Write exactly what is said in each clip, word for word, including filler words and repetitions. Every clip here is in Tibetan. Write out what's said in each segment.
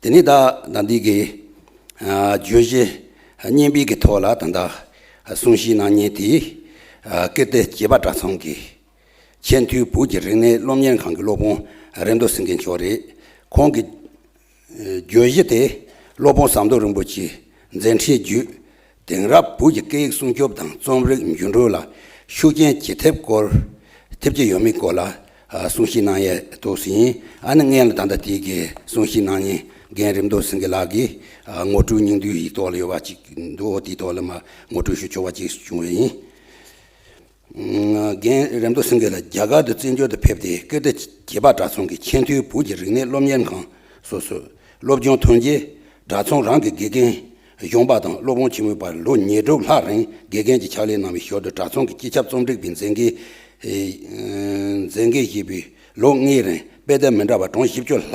དེ་ནས་ད་ད་འདི་གི་ཨ་བརྗོད་གཞི་སྙན་པའི་གི་ཐོག་ལ་ད་ལྟ་གསུང་བཤད་གནང་མཁན་དེ་ཨ་ཀིརྟི་བྱེས་པ་གྲྭ་ཚང་གི་ཆེས་མཐོའི་བོད་ཀྱི་རིག་གནས་སློབ་གཉེར་ཁང་གི་སློབ་དཔོན་རེ་མདོ་སེང་གེ་མཆོག་རེད། ཁོང་གི་བརྗོད་གཞི་དེ་སློབ་དཔོན་ཟམ་གདོང་རིན་པོ་ཆེའི་མཛད་འཕྲིན་བརྒྱུད། དེང་རབས་བོད་ཀྱི་སྐད་ཡིག་སྲུང་སྐྱོབ་དང་རྩོམ་རིག་འགྱུར་འགྲོས་ལ་ཤུགས་རྐྱེན་ཇི་ཐེབས་སྐོར། ཐེབས་ཀྱི་ཡོད་མེད་སྐོར་ལ་ཨ་གསུང་བཤད་གནང་ཡས་ཐུགས་སུ་ཡིན། ཨ་ནི་སྔོན་ལ་ད་ལྟ་དེའི་གི་གསུང་བཤད་གནང་མཁན་རྒན་རེ་མདོ་སེང་གེ་ལགས་ཀྱིས་ཨ་ངོ་སྤྲོད་སྙིང་བསྡུས་ཡིག་ཐོག་ལ་ཡོད་པ་ཅིག་འདུག་དེའི་ཐོག་ལ་མ་ངོ་སྤྲོད་ཞུ་ཆོག་པ་ཅིག་བྱུང་བ་ཡིན། རྒན་རེ་མདོ་སེང་གེ་ལགས་རྒྱ་གར་དུ་བཙན་བྱོལ་དུ་ཕེབས་ཏེ་ཀིརྟི་བྱེས་པ་གྲྭ་ཚང་གི་ཆེས་མཐོའི་བོད་ཀྱི་རིག་གནས་སློབ་གཉེར་ཁང་སོ་སོའི་སློབ་སྦྱོང་ཐོན་རྗེས། གྲྭ་ཚང་རང་གི་དགེ་རྒན་གཞོན་པ་དང་སློབ་དཔོན་ཆེན་མོའི་བར་ལོ་ཉེར་དྲུག་ལྷག་རིང་དགེ་རྒན་གྱི་ཕྱག་ལས་གནང་བའི་ཞོར་དུ་གྲྭ་ཚང་གི་སྤྱི་ཁྱབ་རྩོམ་སྒྲིག་པའི་མཛད་འགན་མཛད་འགན་བཞེས་པའི་ལོ་ལྔའི་རིང་དཔེ་དེབ་མི་འདྲ་བ་གྲངས་བཞི་བཅུ་ལྷག་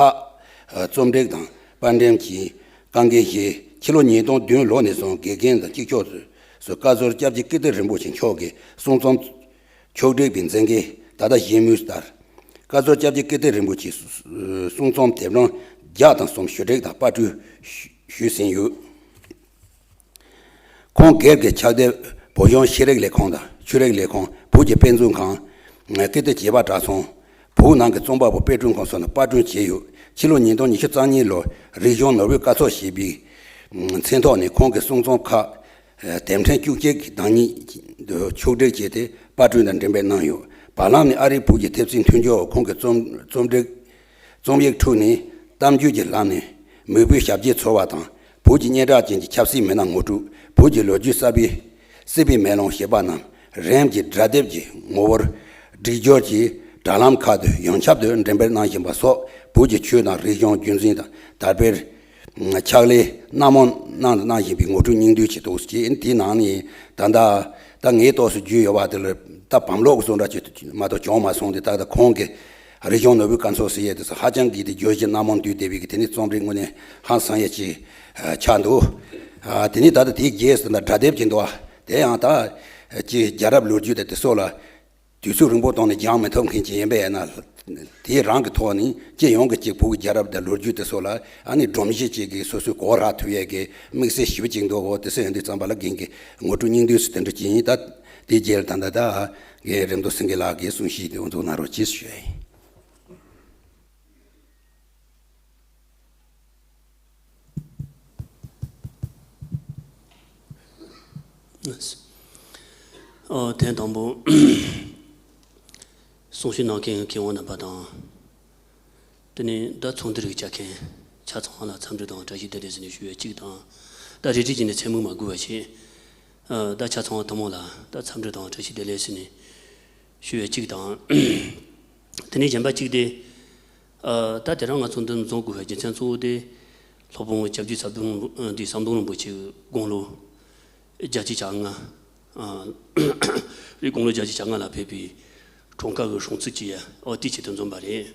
རྩོམ་སྒྲིག་དང་པར་འགྲེམས་ཀྱིས་བཀའ་འགན་བཞེས། ཕྱི་ལོ་ཉིས་སྟོང་བདུན་ལོ་ནས་བཟུང་དགེ་རྒན་དང་གཅིག་ལྕོགས་སུ་བཀའ་ཟུར་སྐྱབས་རྗེ་ཀིརྟི་རིན་པོ་ཆེ་མཆོག་གིས་གསུང་རྩོམ་ཕྱོགས་སྒྲིག་པའི་མཛད་འགན་ད་ལྟ་བཞེས་མུས་ལྟར། བཀའ་ཟུར་སྐྱབས་རྗེ་ཀིརྟི་རིན་པོ་ཆེས་གསུང་རྩོམ་དེབ་གྲངས་བརྒྱ་དང་གསུམ་ཞུ་སྒྲིག་དང་པར་སྐྲུན་ཞུས་ཟིན་ཡོད། ཁོང་སྒེར་གྱི་ཕྱག་དེབ་བོད་གཞུང་ཤེས་རིག་ལས་ཁུངས་དང་ཆོས་རིག་ལས་ཁུངས། བོད་ཀྱི་དཔེ་མཛོད་ཁང་། ཀིརྟི་བྱེས་པ་གྲྭ་ཚང་། བོད་ནང་གི་རྩོམ་པ་པོ་དཔེ་སྐྲུན་ཁང་སོགས་ནས་པར་སྐྲུན་བྱས་ཡོད། ཕྱི་ལོ་ཉིས་སྟོང་ཉི་ཤུ་རྩ་གཉིས་ལོར་རིག་གཞུང་ནོར་བུའི་སྐར་ཚོགས་ཞེས་པའི་མཚན་ཐོག་ནས་ཁོང་གི་གསུང་རྩོམ་ཁག་དེབ་ཕྲེང་བཅུ་གཅིག་གི་བདག་ཉིད་དུ་ཕྱོགས་སྒྲིག་བྱས་ཏེ་པར་སྐྲུན་དང་འགྲེམས་སྤེལ་གནང་ཡོད། བར་ལམ་ནས་ཨ་རིའི་བོད་ཀྱི་ཐེབས་རྩའི་མཐུན་སྦྱོར་འོག་ཁོང་གི་རྩོམ་རྩོམ་སྒྲིག་རྩོམ་ཡིག་ཁྲོད་ནས་གཏམ་རྒྱུད་ཀྱི་ལམ་ནས་མི་བུའི་ཞབས་རྗེས་འཚོལ་བ་དང་། བོད་ཀྱི་སྙན་གྲགས་ཅན་གྱི་ཆབ་སྲིད་མི་སྣ་ངོ་སྤྲོད། བོད་ཀྱི་ལོ་རྒྱུས་གསར་པའི་སྲིད་པའི་མེ་ལོང་ཞེས་པ་རྣམས་རིམ་གྱིས་སྒྲ་དེབ་ཀྱི་ངོ་བོར་སྒྲིག་སྦྱོར་གྱིས་དྲ་ལམ་ཁག་ཏུ་ཡོངས་ཁྱབ་ཏུ་འགྲེམས་སྤེལ་གནང་བཞིན་པ་སོགས་བོད་ཀྱི་ཆོས་དང་རིག་གཞུང་རྒྱུན་འཛིན་དང་དར་སྤེལ་ཕྱག་ལས་སྣ་མང་གནང་དང་གནང་བཞིན་པའི་ངོ་སྤྲོད་སྙིང་བསྡུས་ཅིག་འདུག་ཅེས། དེའི་ནང་ནས་ད་ལྟ་ད་ངའི་ཏོག་ཙམ་བརྗོད་ཡོད་པ་དེ་ལ་ད་བམ་ཀློག་གི་བཟོ་འདྲ་ཅིག་མ་གཏོགས་བྱུང་མ་སོང་སྟེ། ད་ལྟ་ཁོང་གི་རིག་གཞུང་ནོར་བུའི་སྐར་ཚོགས་ཟེར་ཡས་དེ་ཚོ་ཧ་ཅང་གི་དེ་བརྗོད་གཞི་སྣ་མང་འདུས་བསྡད་པའི་གི་དེ་ནི་རྩོམ་རིག་དངོས་གནས་ཧང་སང་ཡས་ཅིག་ཨ་ཆགས་འདུག་ཨ་དེ་ནི་ད་ལྟ་དེའི་རྗེས་སུ་ད་སྒྲ་དེབ་ཀྱི་འདུག་བ། དེ་ཡང་ད་ཅིག་རྒྱལ་རབས་ལོ་རྒྱུས་དེ་དེ་སོགས་ལ་དུས་ཚོད་རིང་པོ་བཏང་ནས་སྦྱང་མི་ཐུབ་མཁན་ཅིག་ཡིན་པས་ན། དེའི་རང་གི་ཐོག་ནས་སྤྱི་ཡོངས་ཀྱི་ཅིག་བོད་ཀྱི་རྒྱལ་རབས་དང་ལོ་རྒྱུས་དེ་སོགས་ལ་ཨ་ནི་སྒྲོམ་གཞི་ཅིག་གིས་སོ་སོའི་གོ་རག་ཐུབ་ཡས་ཀྱི་དམིགས་བསལ་ཞིབ་ཅིག་འདུག་གོ། དེ་སོགས་ཡིན་དུས་ཙམ་པ་ལ་རྒན་གྱི་ངོ་སྤྲོད་སྙིང་བསྡུས་སུ་དེ་འདྲ་ཅིག་ཡིན། ད་དེའི་རྗེས་ལ་ད་ལྟ་ད་རྒན་རེ་མདོ་སེང་གེ་ལགས་ཀྱིས་གསུང་བཤད་དེ་འོ་འཛུགས་གནང་རོགས་གྱིས་ཞུ་ཡ་ཡིན། ཨོ་ཐེངས་དང་པོ་གསུང་བཤད་གནང་མཁན་མཁས་དབང་རྣམ་པ་དང་། དེ་ནས་ད་ཚོགས་འདུ་རིགས་བཅར་མཁན་ཆ་ཚང་ལ་འཚམས་འདྲི་དང་བཀྲ་ཤིས་བདེ་ལེགས་ཟེར་ནས་ཞུ་ཡ་གཅིག་དང་། ད་རེ་རེ་བྱས་ནས་མཚན་སྨོས་མ་དགོས་པ་བྱས། ཨ་ད་ཆ་ཚང་བ་ཐུན་མོང་ལ་ད་འཚམས་འདྲི་དང་བཀྲ་ཤིས་བདེ་ལེགས་ཟེར་ནས་ཞུ་ཡ་གཅིག་དང་། དེ་ནས་གཞན་པ་གཅིག་དེ། ཨ་ད་དེ་རིང་ང་ཚོ་འདི་འཛོམས་དགོས་པའི་རྒྱུ་མཚན་གཙོ་བོ་དེ། སློབ་དཔོན་སྐྱབས་རྗེ་ཟམ་གདོང་འདི་ཟམ་གདོང་རིན་པོ་ཆེའི་དགུང་ལོ་བརྒྱད་ཅུ་གྱ་ལྔ། ཨ་རེད། དགུང་ལོ་བརྒྱད་ཅུ་གྱ་ལྔ་ལ་ཕེབས་པའི་འཁྲུངས་སྐར་གྱི་སྲུང་བརྩི་བྱེད་ཡ། ཨོ་དེའི་ཆེད་དུ་འཛོམས་པ་རེད།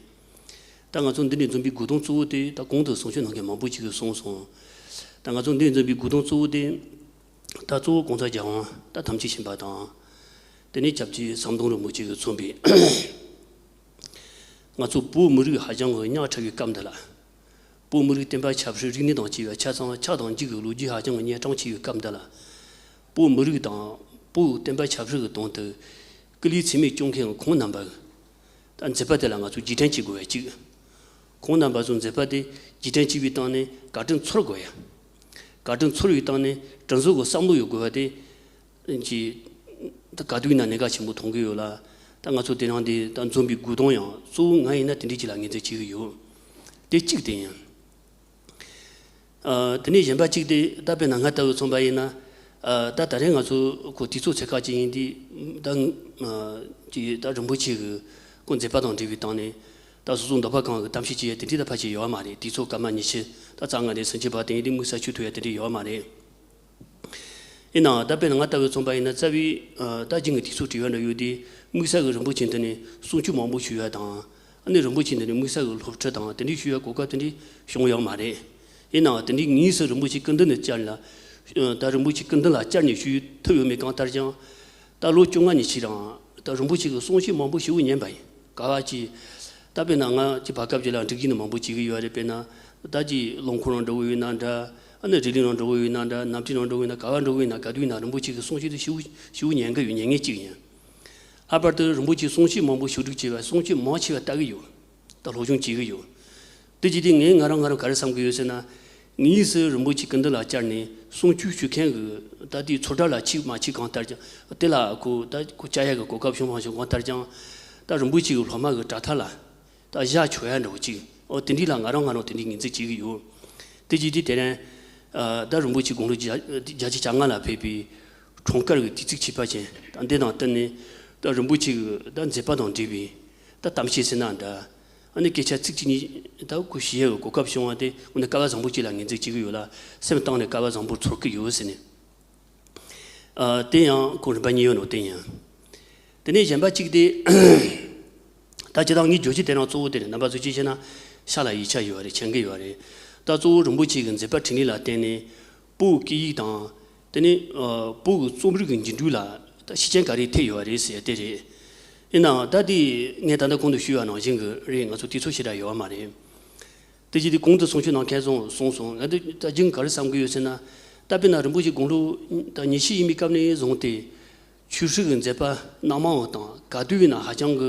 ད་ང་ཚོ་འདི་ནས་འཛོམས་པའི་དགོས་དོན་གཙོ་བོ་དེ་ད་གོང་དུ་གསུང་བཤད་གནང་མཁན་མང་པོ་ཅིག་གིས་གསུངས་སོང་། ད་ང་ཚོ་འདི་ནས་འཛོམས་པའི་དགོས་དོན་གཙོ་བོ་དེ། ད་གཙོ་བོ་གོང་ས་རྒྱལ་དབང་ད་ཐམས་ཅད་མཁྱེན་པ་དང་། དེ་ནས་སྐྱབས་རྗེ་ཟམ་གདོང་རིན་པོ་ཆེ་གིས་མཚོན་པའི། ང་ཚོ་བོད་མི་རིགས་ཧ་ཅང་གི་ཉག་ཕྲ་བའི་སྐབས་འདི་ལ། བོད་མི་རིགས་བསྟན་པ་ཆབ་སྲིད་རིག་གནས་དང་བཅས་པའི་ཆ་ཚང་ཆགས་དང་འཇིག་གི་ལོ་རྒྱུས་ཧ་ཅང་གི་ཉེ་གྲང་ཆེ་བའི་སྐབས་འདི་ལ། བོད་མི་རིགས་དང་བོད་བསྟན་པ་ཆབ་སྲིད་ཀྱི་དོན་དུ་སྐུ་ལུས་ཚད་མེད་སྐྱོང་མཁན་གྱི་ཁོང་རྣམ་པ་གི་ད་མཛད་པ་དེ་ལ་ང་ཚོས་རྗེས་དྲན་བྱེད་དགོས་པ་གཅིག། ཁོང་རྣམ་པ་ཚོའི་མཛད་པ་དེ་རྗེས་དྲན་བྱེད་པའི་སྟེང་ནས་བཀའ་དྲིན་ཚོར་དགོས་ཡ། བཀའ་དྲིན་ཚོར་བའི་སྟེང་ནས་དྲིན་གཟོ་གི་བསམ་བློ་ཡོད་དགོས་པ་དེ། ཅིག་ད་ག་དུས་ཡིན་ན་གནད་འགག་ཆེན་པོ་མཐོང་གི་ཡོད་ལ། ད་ང་ཚོ་དེ་རིང་འདི་ད་འཛོམས་པའི་དགོས་དོན་ཡང་གཙོ་བོ་ང་ཡིན་ན་དེ་འདྲའི་ཅིག་ལ་ངོས་འཛིན་བྱེད་ཀྱི་ཡོད། དེ་གཅིག་དེ་ཡིན། ཨ་དེ་ནས་གཞན་པ་གཅིག་དེ་ད་དཔེར་ན་ང་ལྟ་བུ་མཚོན་པ་ཡིན་ན། ཨ་ད་ད་རེས་ང་ཚོ་ཁོ་དུས་ཚོད་ཚད་བཀག་ཅིག་ཡིན་དུས། ད་ཨ་ཅིག་ད་རིན་པོ་ཆེ་གི་ཁོ་མཛད་པ་དང་འབྲེལ་བའི་སྟེང་ནས་ད་སོ་སོ་འདོད་པ་གང་གི་གཏམ་བཤད་བྱེད་ཡ་དེ་འདྲའི་ད་ཕལ་ཆེར་ཡོད་མ་རེད། དུས་ཚོད་སྐར་མ་ཉི་ཤུ་ད་རྩ་ལྔ་ནས་ཟིན་གྱི་བར་དེ་ཡིན་དུས་དམིགས་བསལ་ཆུ་ཐུབ་ཡ་དེ་འདྲའི་ཡོད་མ་རེད། ཡིན་ནའང་ད་དཔེར་ན་ང་ལྟ་བུའི་མཚོན་པ་ཡིན་ན་རྩ་བའི་ཨ་ད་རྒྱུན་གྱི་དུས་ཚོད་བྲི་བ་འདྲ་ཡོད་དུས་དམིགས་བསལ་གྱི་རིན་པོ་ཆེ་འདི་ནས་གསུང་ཆོས་མང་པོ་ཞུ་ཡ་དང་། ཨ་ནི་རིན་པོ་ཆེ་འདི་ནས་དམིགས་བསལ་གྱི་སློབ་ཁྲིད་དང་དེ་འདྲའི་ཞུ་ཡ་གོ་སྐབས་དེ་འདྲའི་བྱུང་ཡོད་མ་རེད། ཡིན་ནའང་དེ་འདྲའི་དངོས་སུ་རིན་པོ་ཆེ་སྐུ་མདུན་ནས་བཅར་ལ། ཨ་ད་རིན་པོ་ཆེ་སྐུ་མདུན་ལ་བཅར་ནས་ཞུ་ཐུབ་ཡོད་མེད་གང་ལྟར་ཀྱང་། ད་ལོ་བཅོ་ལྔ་ནས་ཕྱིར་རང་ད་རིན་པོ་ཆེ་གི་གསུང་བཤད་མང་པོ་ཞེ་པོ་ཉན་པ་ཡིན། ག་བ་ཅི། ད་དཔེར་ན་ང་ཅི་བར་སྐབས་ཅིག་ལ་འགྲིག་གི་ནི་མང་པོ་བྱེད་ཀྱི་ཡོད་རེད། དཔེར་ན་ ད་ཅི་ལུང་ཁུག་ནང་འགྲོ་གི་ཡོད་ན་འདྲ། ཨ་ནི་རི་ལི་ནང་འགྲོ་གི་ཡོད་ན་འདྲ། གནམ་གྲུ་ནང་འགྲོ་གི་ཡོད་ན། ག་བ་འགྲོ་གི་ཡོད་ན། ག་དུས་ཡིན་ན་རིན་པོ་ཆེ་གི་གསུང་བཤད་དེ་ཞེ་པོ་ཞེ་པོ་ཉན་གི་ཡོད། ཉན་མཁན་གཅིག་ཡིན། ལྷག་པར་དུ་རིན་པོ་ཆེའི་གསུང་བཤད་མང་པོ་ཞུ་གཏུག་བྱས་པ། གསུང་བཤད་མང་ཆེ་བ་ལྟ་གི་ཡོད། ད་སློབ་སྦྱོང་བྱེད་ཀྱི་ཡོད། དེ་བྱས་དུས་ངས་ང་རང་ང་རང་ག་རེ་བསམ་གྱི་ཡོད་ཟེར་ན། ངེས་སུ་རིན་པོ་ཆེ་སྐུ་མདུན་ལ་བཅར་ནས་གསུང་ཆོས་ཞུ་མཁན་གྱི་ད་དེའི་ཚོགས་གྲལ་ལ་ཆིབས་མ་ཆིབས་གང་ལྟར་ཀྱང་། དེ་ལ་ཁོ་ད་ཁོ་བཅར་ཡག་གི་གོ་སྐབས་བྱུང་མ་བྱུང་གང་ལྟར་ཀྱང་། ད་རིན་པོ་ཆེ་གི་སློབ་མ་གི་དྲ་ཐག་ལ་ད་བཞག་ཆོག་ཡ་འདྲ་བོ་ཅིག་འོ་དེ་འདྲ་ལ་ང་རང་ང་རང་དེ་འདྲའི་ངོས་འཛིན་བྱེད་ཀྱི་ཡོད། དེ་བྱས་དུས་དེ་རིང་ད་རིན་པོ་ཆེ་དགུང་ལོ་བརྒྱད་ཅུ་གྱ་ལྔ་ལ་ཕེབས་པའི་འཁྲུངས་སྐར་གྱི་དུས་ཚིགས་བྱས་པ་ཅན། ད་འདི་དང་བསྟུན་ནས་ད་རིན་པོ་ཆེ་གི་ད་མཛད་པ་དང་འབྲེལ་བའི་ད་གཏམ་བཤད་ཟེར་ན་འདྲ། ཨ་ནི་སྐད་ཆ་ཚིག་གཅིག་གཉིས་ད་ཁོ་ཞུ་ཡས་གོ་སྐབས་བྱུང་བ་དེ་དངོས་གནས་སྐལ་བ་བཟང་པོ་གཅིག་ལ་ངོས་འཛིན་བྱེད་ཀྱི་ཡོད་ལ། སེམས་གཏིང་ནས་སྐལ་བ་བཟང་པོར་ཚོར་གྱི་ཡོད་ཟེར་ནས། ཨ་དེ་ཡང་ཁོ་རིམ་པ་གཉིས་ཡོད་ནོ་དེ་ཡིན། དེ་ནས་གཞན་པ་གཅིག་དེ། ད་སྤྱིར་བཏང་ངའི་བརྗོད་གཞི་དེ་རང་གཙོ་བོ་དེ་རེད། རྣམ་པ་ཚོ་གཅིག་བྱས་ན་ཤ་ལ་ཡིད་ཆེས་ཡོད་རེད། མཁྱེན་གྱི་ཡོད་རེད། ད་གཙོ་བོ་རིན་པོ་ཆེ་གི་མཛད་པ་འཕྲིན་ལས་ལ་བརྟེན་ནས་བོད་སྐད་ཡིག་དང་། དེ་ནས་ཨ་བོད་ཀྱི་རྩོམ་རིག་གི་འགྱུར་འགྲོས་ལ་ད་ཤུགས་རྐྱེན་ག་རེ་ཐེབས་ཡོད་རེད་ཟེར་དེ་རེད། ཡིན་ནའང་ད་དེ་ངས་ད་ལྟ་གོང་དུ་ཞུས་པ་ནང་བཞིན་གྱི་རེད། ང་ཚོ་དུས་ཚོད་ཞེ་དྲག་ཡོད་པ་མ་རེད། དེ་བཞིན་དུ་གོང་དུ་གསུང་ཆོས་གནང་མཁན་ཚོས་གསུངས་སོང་། ང་ཚོས་ད་རྒྱུན་ག་རེ་བསམ་གྱི་ཡོད་ཟེར་ན། ད་དཔེར་ན་རིན་པོ་ཆེ་དགུང་ལོ་ད་ཉི་ཤུ་ཡིན་པའི་སྐབས་ནས་བཟུང་སྟེ། ཆོས་སྲིད་ཀྱི་མཛད་པ་སྣ་མང་བ་དང་། ག་དུས་ཡིན་ན་ཧ་ཅང་གི་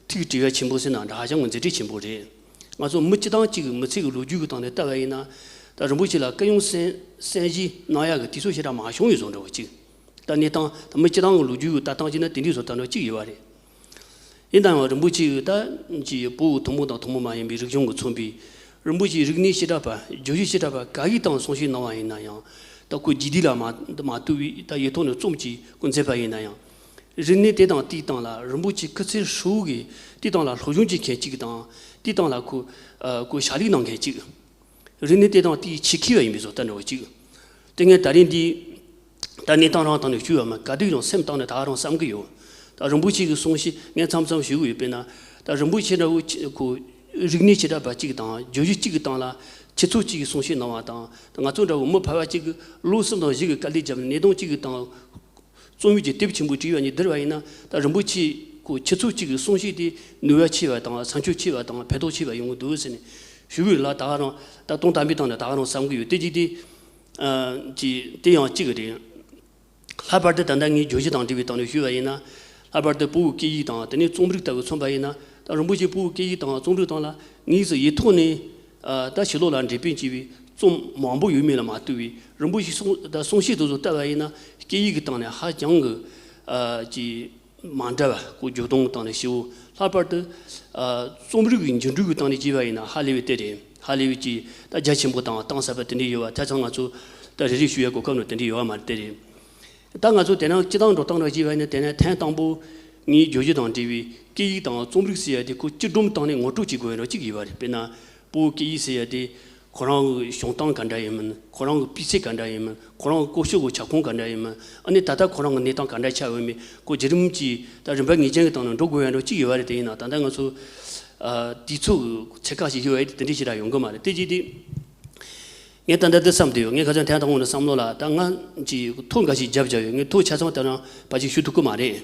ཐུགས་དྲི་བ་ཆེན་པོ་ཟེར་ན་འདྲ། ཧ་ཅང་གི་མཛད་བྲེལ་ཆེན་པོ་རེད། ང་ཚོ་མི་སྤྱི་བཏང་གཅིག་གི་མི་ཚེ་གི་ལོ་རྒྱུས་ཀྱི་སྟེང་ནས་བལྟས་པ་ཡིན་ན། ད་རིན་པོ་ཆེ་ལ་སྐུ་ཡོན་གསན་གསན་བཞེས་གནང་ཡག་གི་དུས་ཚོད་ཞེ་དྲག་མ་བྱུང་བའི་བཟོ་འདྲ་བ་གཅིག་ད་གནས་སྟངས་ད་མི་སྤྱི་བཏང་གི་ལོ་རྒྱུས་ཀྱི་ལྟ་སྟངས་བྱས་ན་དེ་འདྲའི་བཟོ་ལྟ་འདྲ་གཅིག་ཡོད་པ་རེད། ཡིན་ནའང་རིན་པོ་ཆེ་གིས་ད་ཅིག་བོད་ཀྱི་ཐུན་མོང་དང་ཐུན་མོང་མ་ཡིན་པའི་རིག་གཞུང་གིས་མཚོན་པའི་རིན་པོ་ཆེའི་རིག་གནས་བྱེ་བྲག་པ། བརྗོད་གཞི་བྱེ་བྲག་པ་ག་གི་སྟེང་གསུང་བཤད་གནང་བ་ཡིན་ན་ཡང་། ད་ཁོ་རྒྱུད་སྡེ་ལ་མ་མ་ལྟོས་པའི་ད་ཡིག་ཐོག་ནས་རྩོམ་གྱིས་ཁོ་མཛད་པ་ཡིན་ན་ཡང་། རིག་གནས་དེ་དང་དེའི་སྟེང་ལ་རིན་པོ་ཆེ་སྐུ་ཚེ་ཧྲིལ་བོ་གིས་དེའི་སྟེང་ལ་སློབ་སྦྱོང་བྱེད་མཁན་གཅིག་དང་། དེའི་སྟེང་ལ་ཁོ་ཨ་ཁོ་ཕྱག་ལས་གནང་མཁན་གཅིག་རིག་གནས་དེ་དང་དེའི་ཆེད་མཁས་པ་ཡིན་པའི་བཟོ་ལྟ་འདྲ་བོ་གཅིག་དེ་ངས་ད་རིང་འདི་ད་གནས་སྟངས་རང་སྟེང་ནས་ཞུས་པ་མིན། ག་དུས་ཡང་སེམས་གཏིང་ནས་ད་ག་རང་བསམ་གྱི་ཡོད། ད་རིན་པོ་ཆེ་གི་གསུང་བཤད་ངས་མཚམས་མཚམས་ཞུ་གི་ཡོད། དཔེར་ན་ད་རིན་པོ་ཆེ་འདྲ་བོ་ཆེ་ཁོ་རིག་གནས་བྱེ་བྲག་པ་གཅིག་དང་བརྗོད་གཞི་གཅིག་གི་སྟེང་ལ་ཁྱུ་ཚོགས་གཅིག་གིས་གསུང་བཤད་གནང་བ་དང་། ད་ང་ཚོ་འདྲ་བོ་མི་ཕལ་པ་གཅིག་གིས་ལོ་གསུམ་དང་བཞི་གི་དཀའ་ལས་བརྒྱབ་ནས་གནད་དོན་གཅིག་གི་སྟེང་རྩོམ་ཡིག་ཅིག་དེབ་ཆེན་པོ་བྲིས་པ་ནས་བསྡུར་བ་ཡིན་ན། ད་རིན་པོ་ཆེ་ཁོ་ཁྱུ་ཚོགས་གཅིག་གི་གསུང་བཤད་དེ་ནུས་པ་ཆེ་བ་དང་བསམ་ཤུགས་ཆེ་བ་དང་ཕན་ཐོགས་ཆེ་བ་ཡོང་གི་འདུག་ཟེར་ནས་ཞུ་གི་ཡོད་ལ། ད་ག་རང་ད་དོན་དམ་པའི་སྟེང་ནས་ད་ག་རང་བསམ་གྱི་ཡོད། དེ་གཅིག་དེ་ཨ་ཅིག་དེ་ཡང་གཅིག་རེད། ལྷག་པར་དུ་ད་ལྟ་ངའི་བརྗོད་གཞི་དང་འབྲེལ་བའི་སྟེང་ནས་ཞུས་པ་ཡིན་ན། ལྷག་པར་དུ་བོད་ཀྱི་སྐད་ཡིག་དང་དེ་ནས་རྩོམ་རིག་ལྟ་བུ་མཚོན་པ་ཡིན་ན། ད་རིན་པོ་ཆེ་བོད་ཀྱི་སྐད་ཡིག་དང་རྩོམ་རིག་སྟེང་ལ་དངོས་སུ་ཡིག་ཐོག་ནས་ཨ་ད་ཕྱི་ལོགས་ལ་འགྲེམས་སྤེལ་བྱས་པའི་རྩོམ་མང་པོ་ཡོད་མེད་ལ་མ་ལྟོས་པའི། རིན་པོ་ཆེའི་གསུང་ད་གསུང་བཤད་དེ་ཚོ་བལྟས་པ་ཡིན་ན། སྐད་ཡིག་གི་སྟེང་ནས་ཧ་ཅང་གི་ཨ་ཅིག་མ་འདྲ་བ་ཁོ་འགྱུར་ལྡོག་སྟེང་ནས་ཞེ་པོ། ལྷག་པར་དུ་ཨ་རྩོམ་རིག་གི་འགྱུར་འགྲོས་ཀྱི་སྟེང་ནས་བྱས་པ་ཡིན་ན་ཧ་ལས་པའི་དེ་རེད། ཧ་ལས་པའི་ཅིག་ད་རྒྱ་ཆེན་པོ་དང་གཏིང་ཟབ་པ་དེ་འདྲ་ཡོད་པ། ཐ་ཚང་ང་ཚོ་ད་རེ་རེ་ཞུ་ཡ་གོ་སྐབས་ནང་དེ་འདྲ་ཡོད་པ་མ་རེད། དེ་རེད། ད་ང་ཚོ་དེ་རིང་སྤྱི་བཏང་འགྲོ་སྟངས་རང་བྱས་པ་ཡིན་ན། དེ་རིང་ཐེངས་དང་པོ་ངའི་བརྗོད་གཞི་དང་འབྲེལ་བའི་སྐད་ཡིག་དང་རྩོམ་རིག་ཟེར་ཡ་དེ་ཁོ་སྤྱི་སྒྲོམ་སྟེང་ནས་ངོ་སྤྲོད་བྱེད་དགོས་ཡ་རང་གཅིག་ཡོད་པ་རེད། དཔེར་ན་བོད་སྐད་ཡིག་ཟེར་ཡ་དེ་ཁོ་རང་གི་བྱུང་སྟངས་ག་འདྲ་ཡིན་མིན། ཁོ་རང་གི་སྤུས་ཚད་ག་འདྲ་ཡིན་མིན། ཁོ་རང་གི་བཀོལ་སྤྱོད་ཀྱི་ཁྱབ་ཁོངས་ག་འདྲ་ཡིན་མིན། ཨ་ནི་ད་ལྟ་ཁོ་རང་གི་གནས་སྟངས་ག་འདྲ་ཆགས་ཡོད་མེད་ཁོ་བརྒྱུད་རིམ་གྱིས་ད་རིམ་པ་ངེས་ཅན་གྱི་སྟེང་ནས་འགྲོ་དགོས་ཡ་རང་གཅིག་ཡོད་པ་རེད། དེ་ཡིན་ན་ད་ལྟ་ང་ཚོ་ཨ་དུས་ཚོད་ཀྱི་ཚད་བཀག་ཞིག་ཡོད་པ་དེ་འདྲ་ཞིག་རང་ཡོང་གི་མ་རེད། དེ་བྱས་དུས། ངས་ད་ལྟ་འདི་བསམ་བསྡད་ཡོད། ངས་ཁ་སང་ཐེངས་དང་པོ་ནས་བསམ་བློ་ལ། ད་ང་ཅིག་ཐོ་འགའ་ཞིག་བརྒྱབ་བཞག་ཡོད། ངས་ཐོ་ཆ་ཚང་དེ་རང་ཕལ་ཆེར་ཞུ་ཐུབ་ཀྱི་མ་རེད།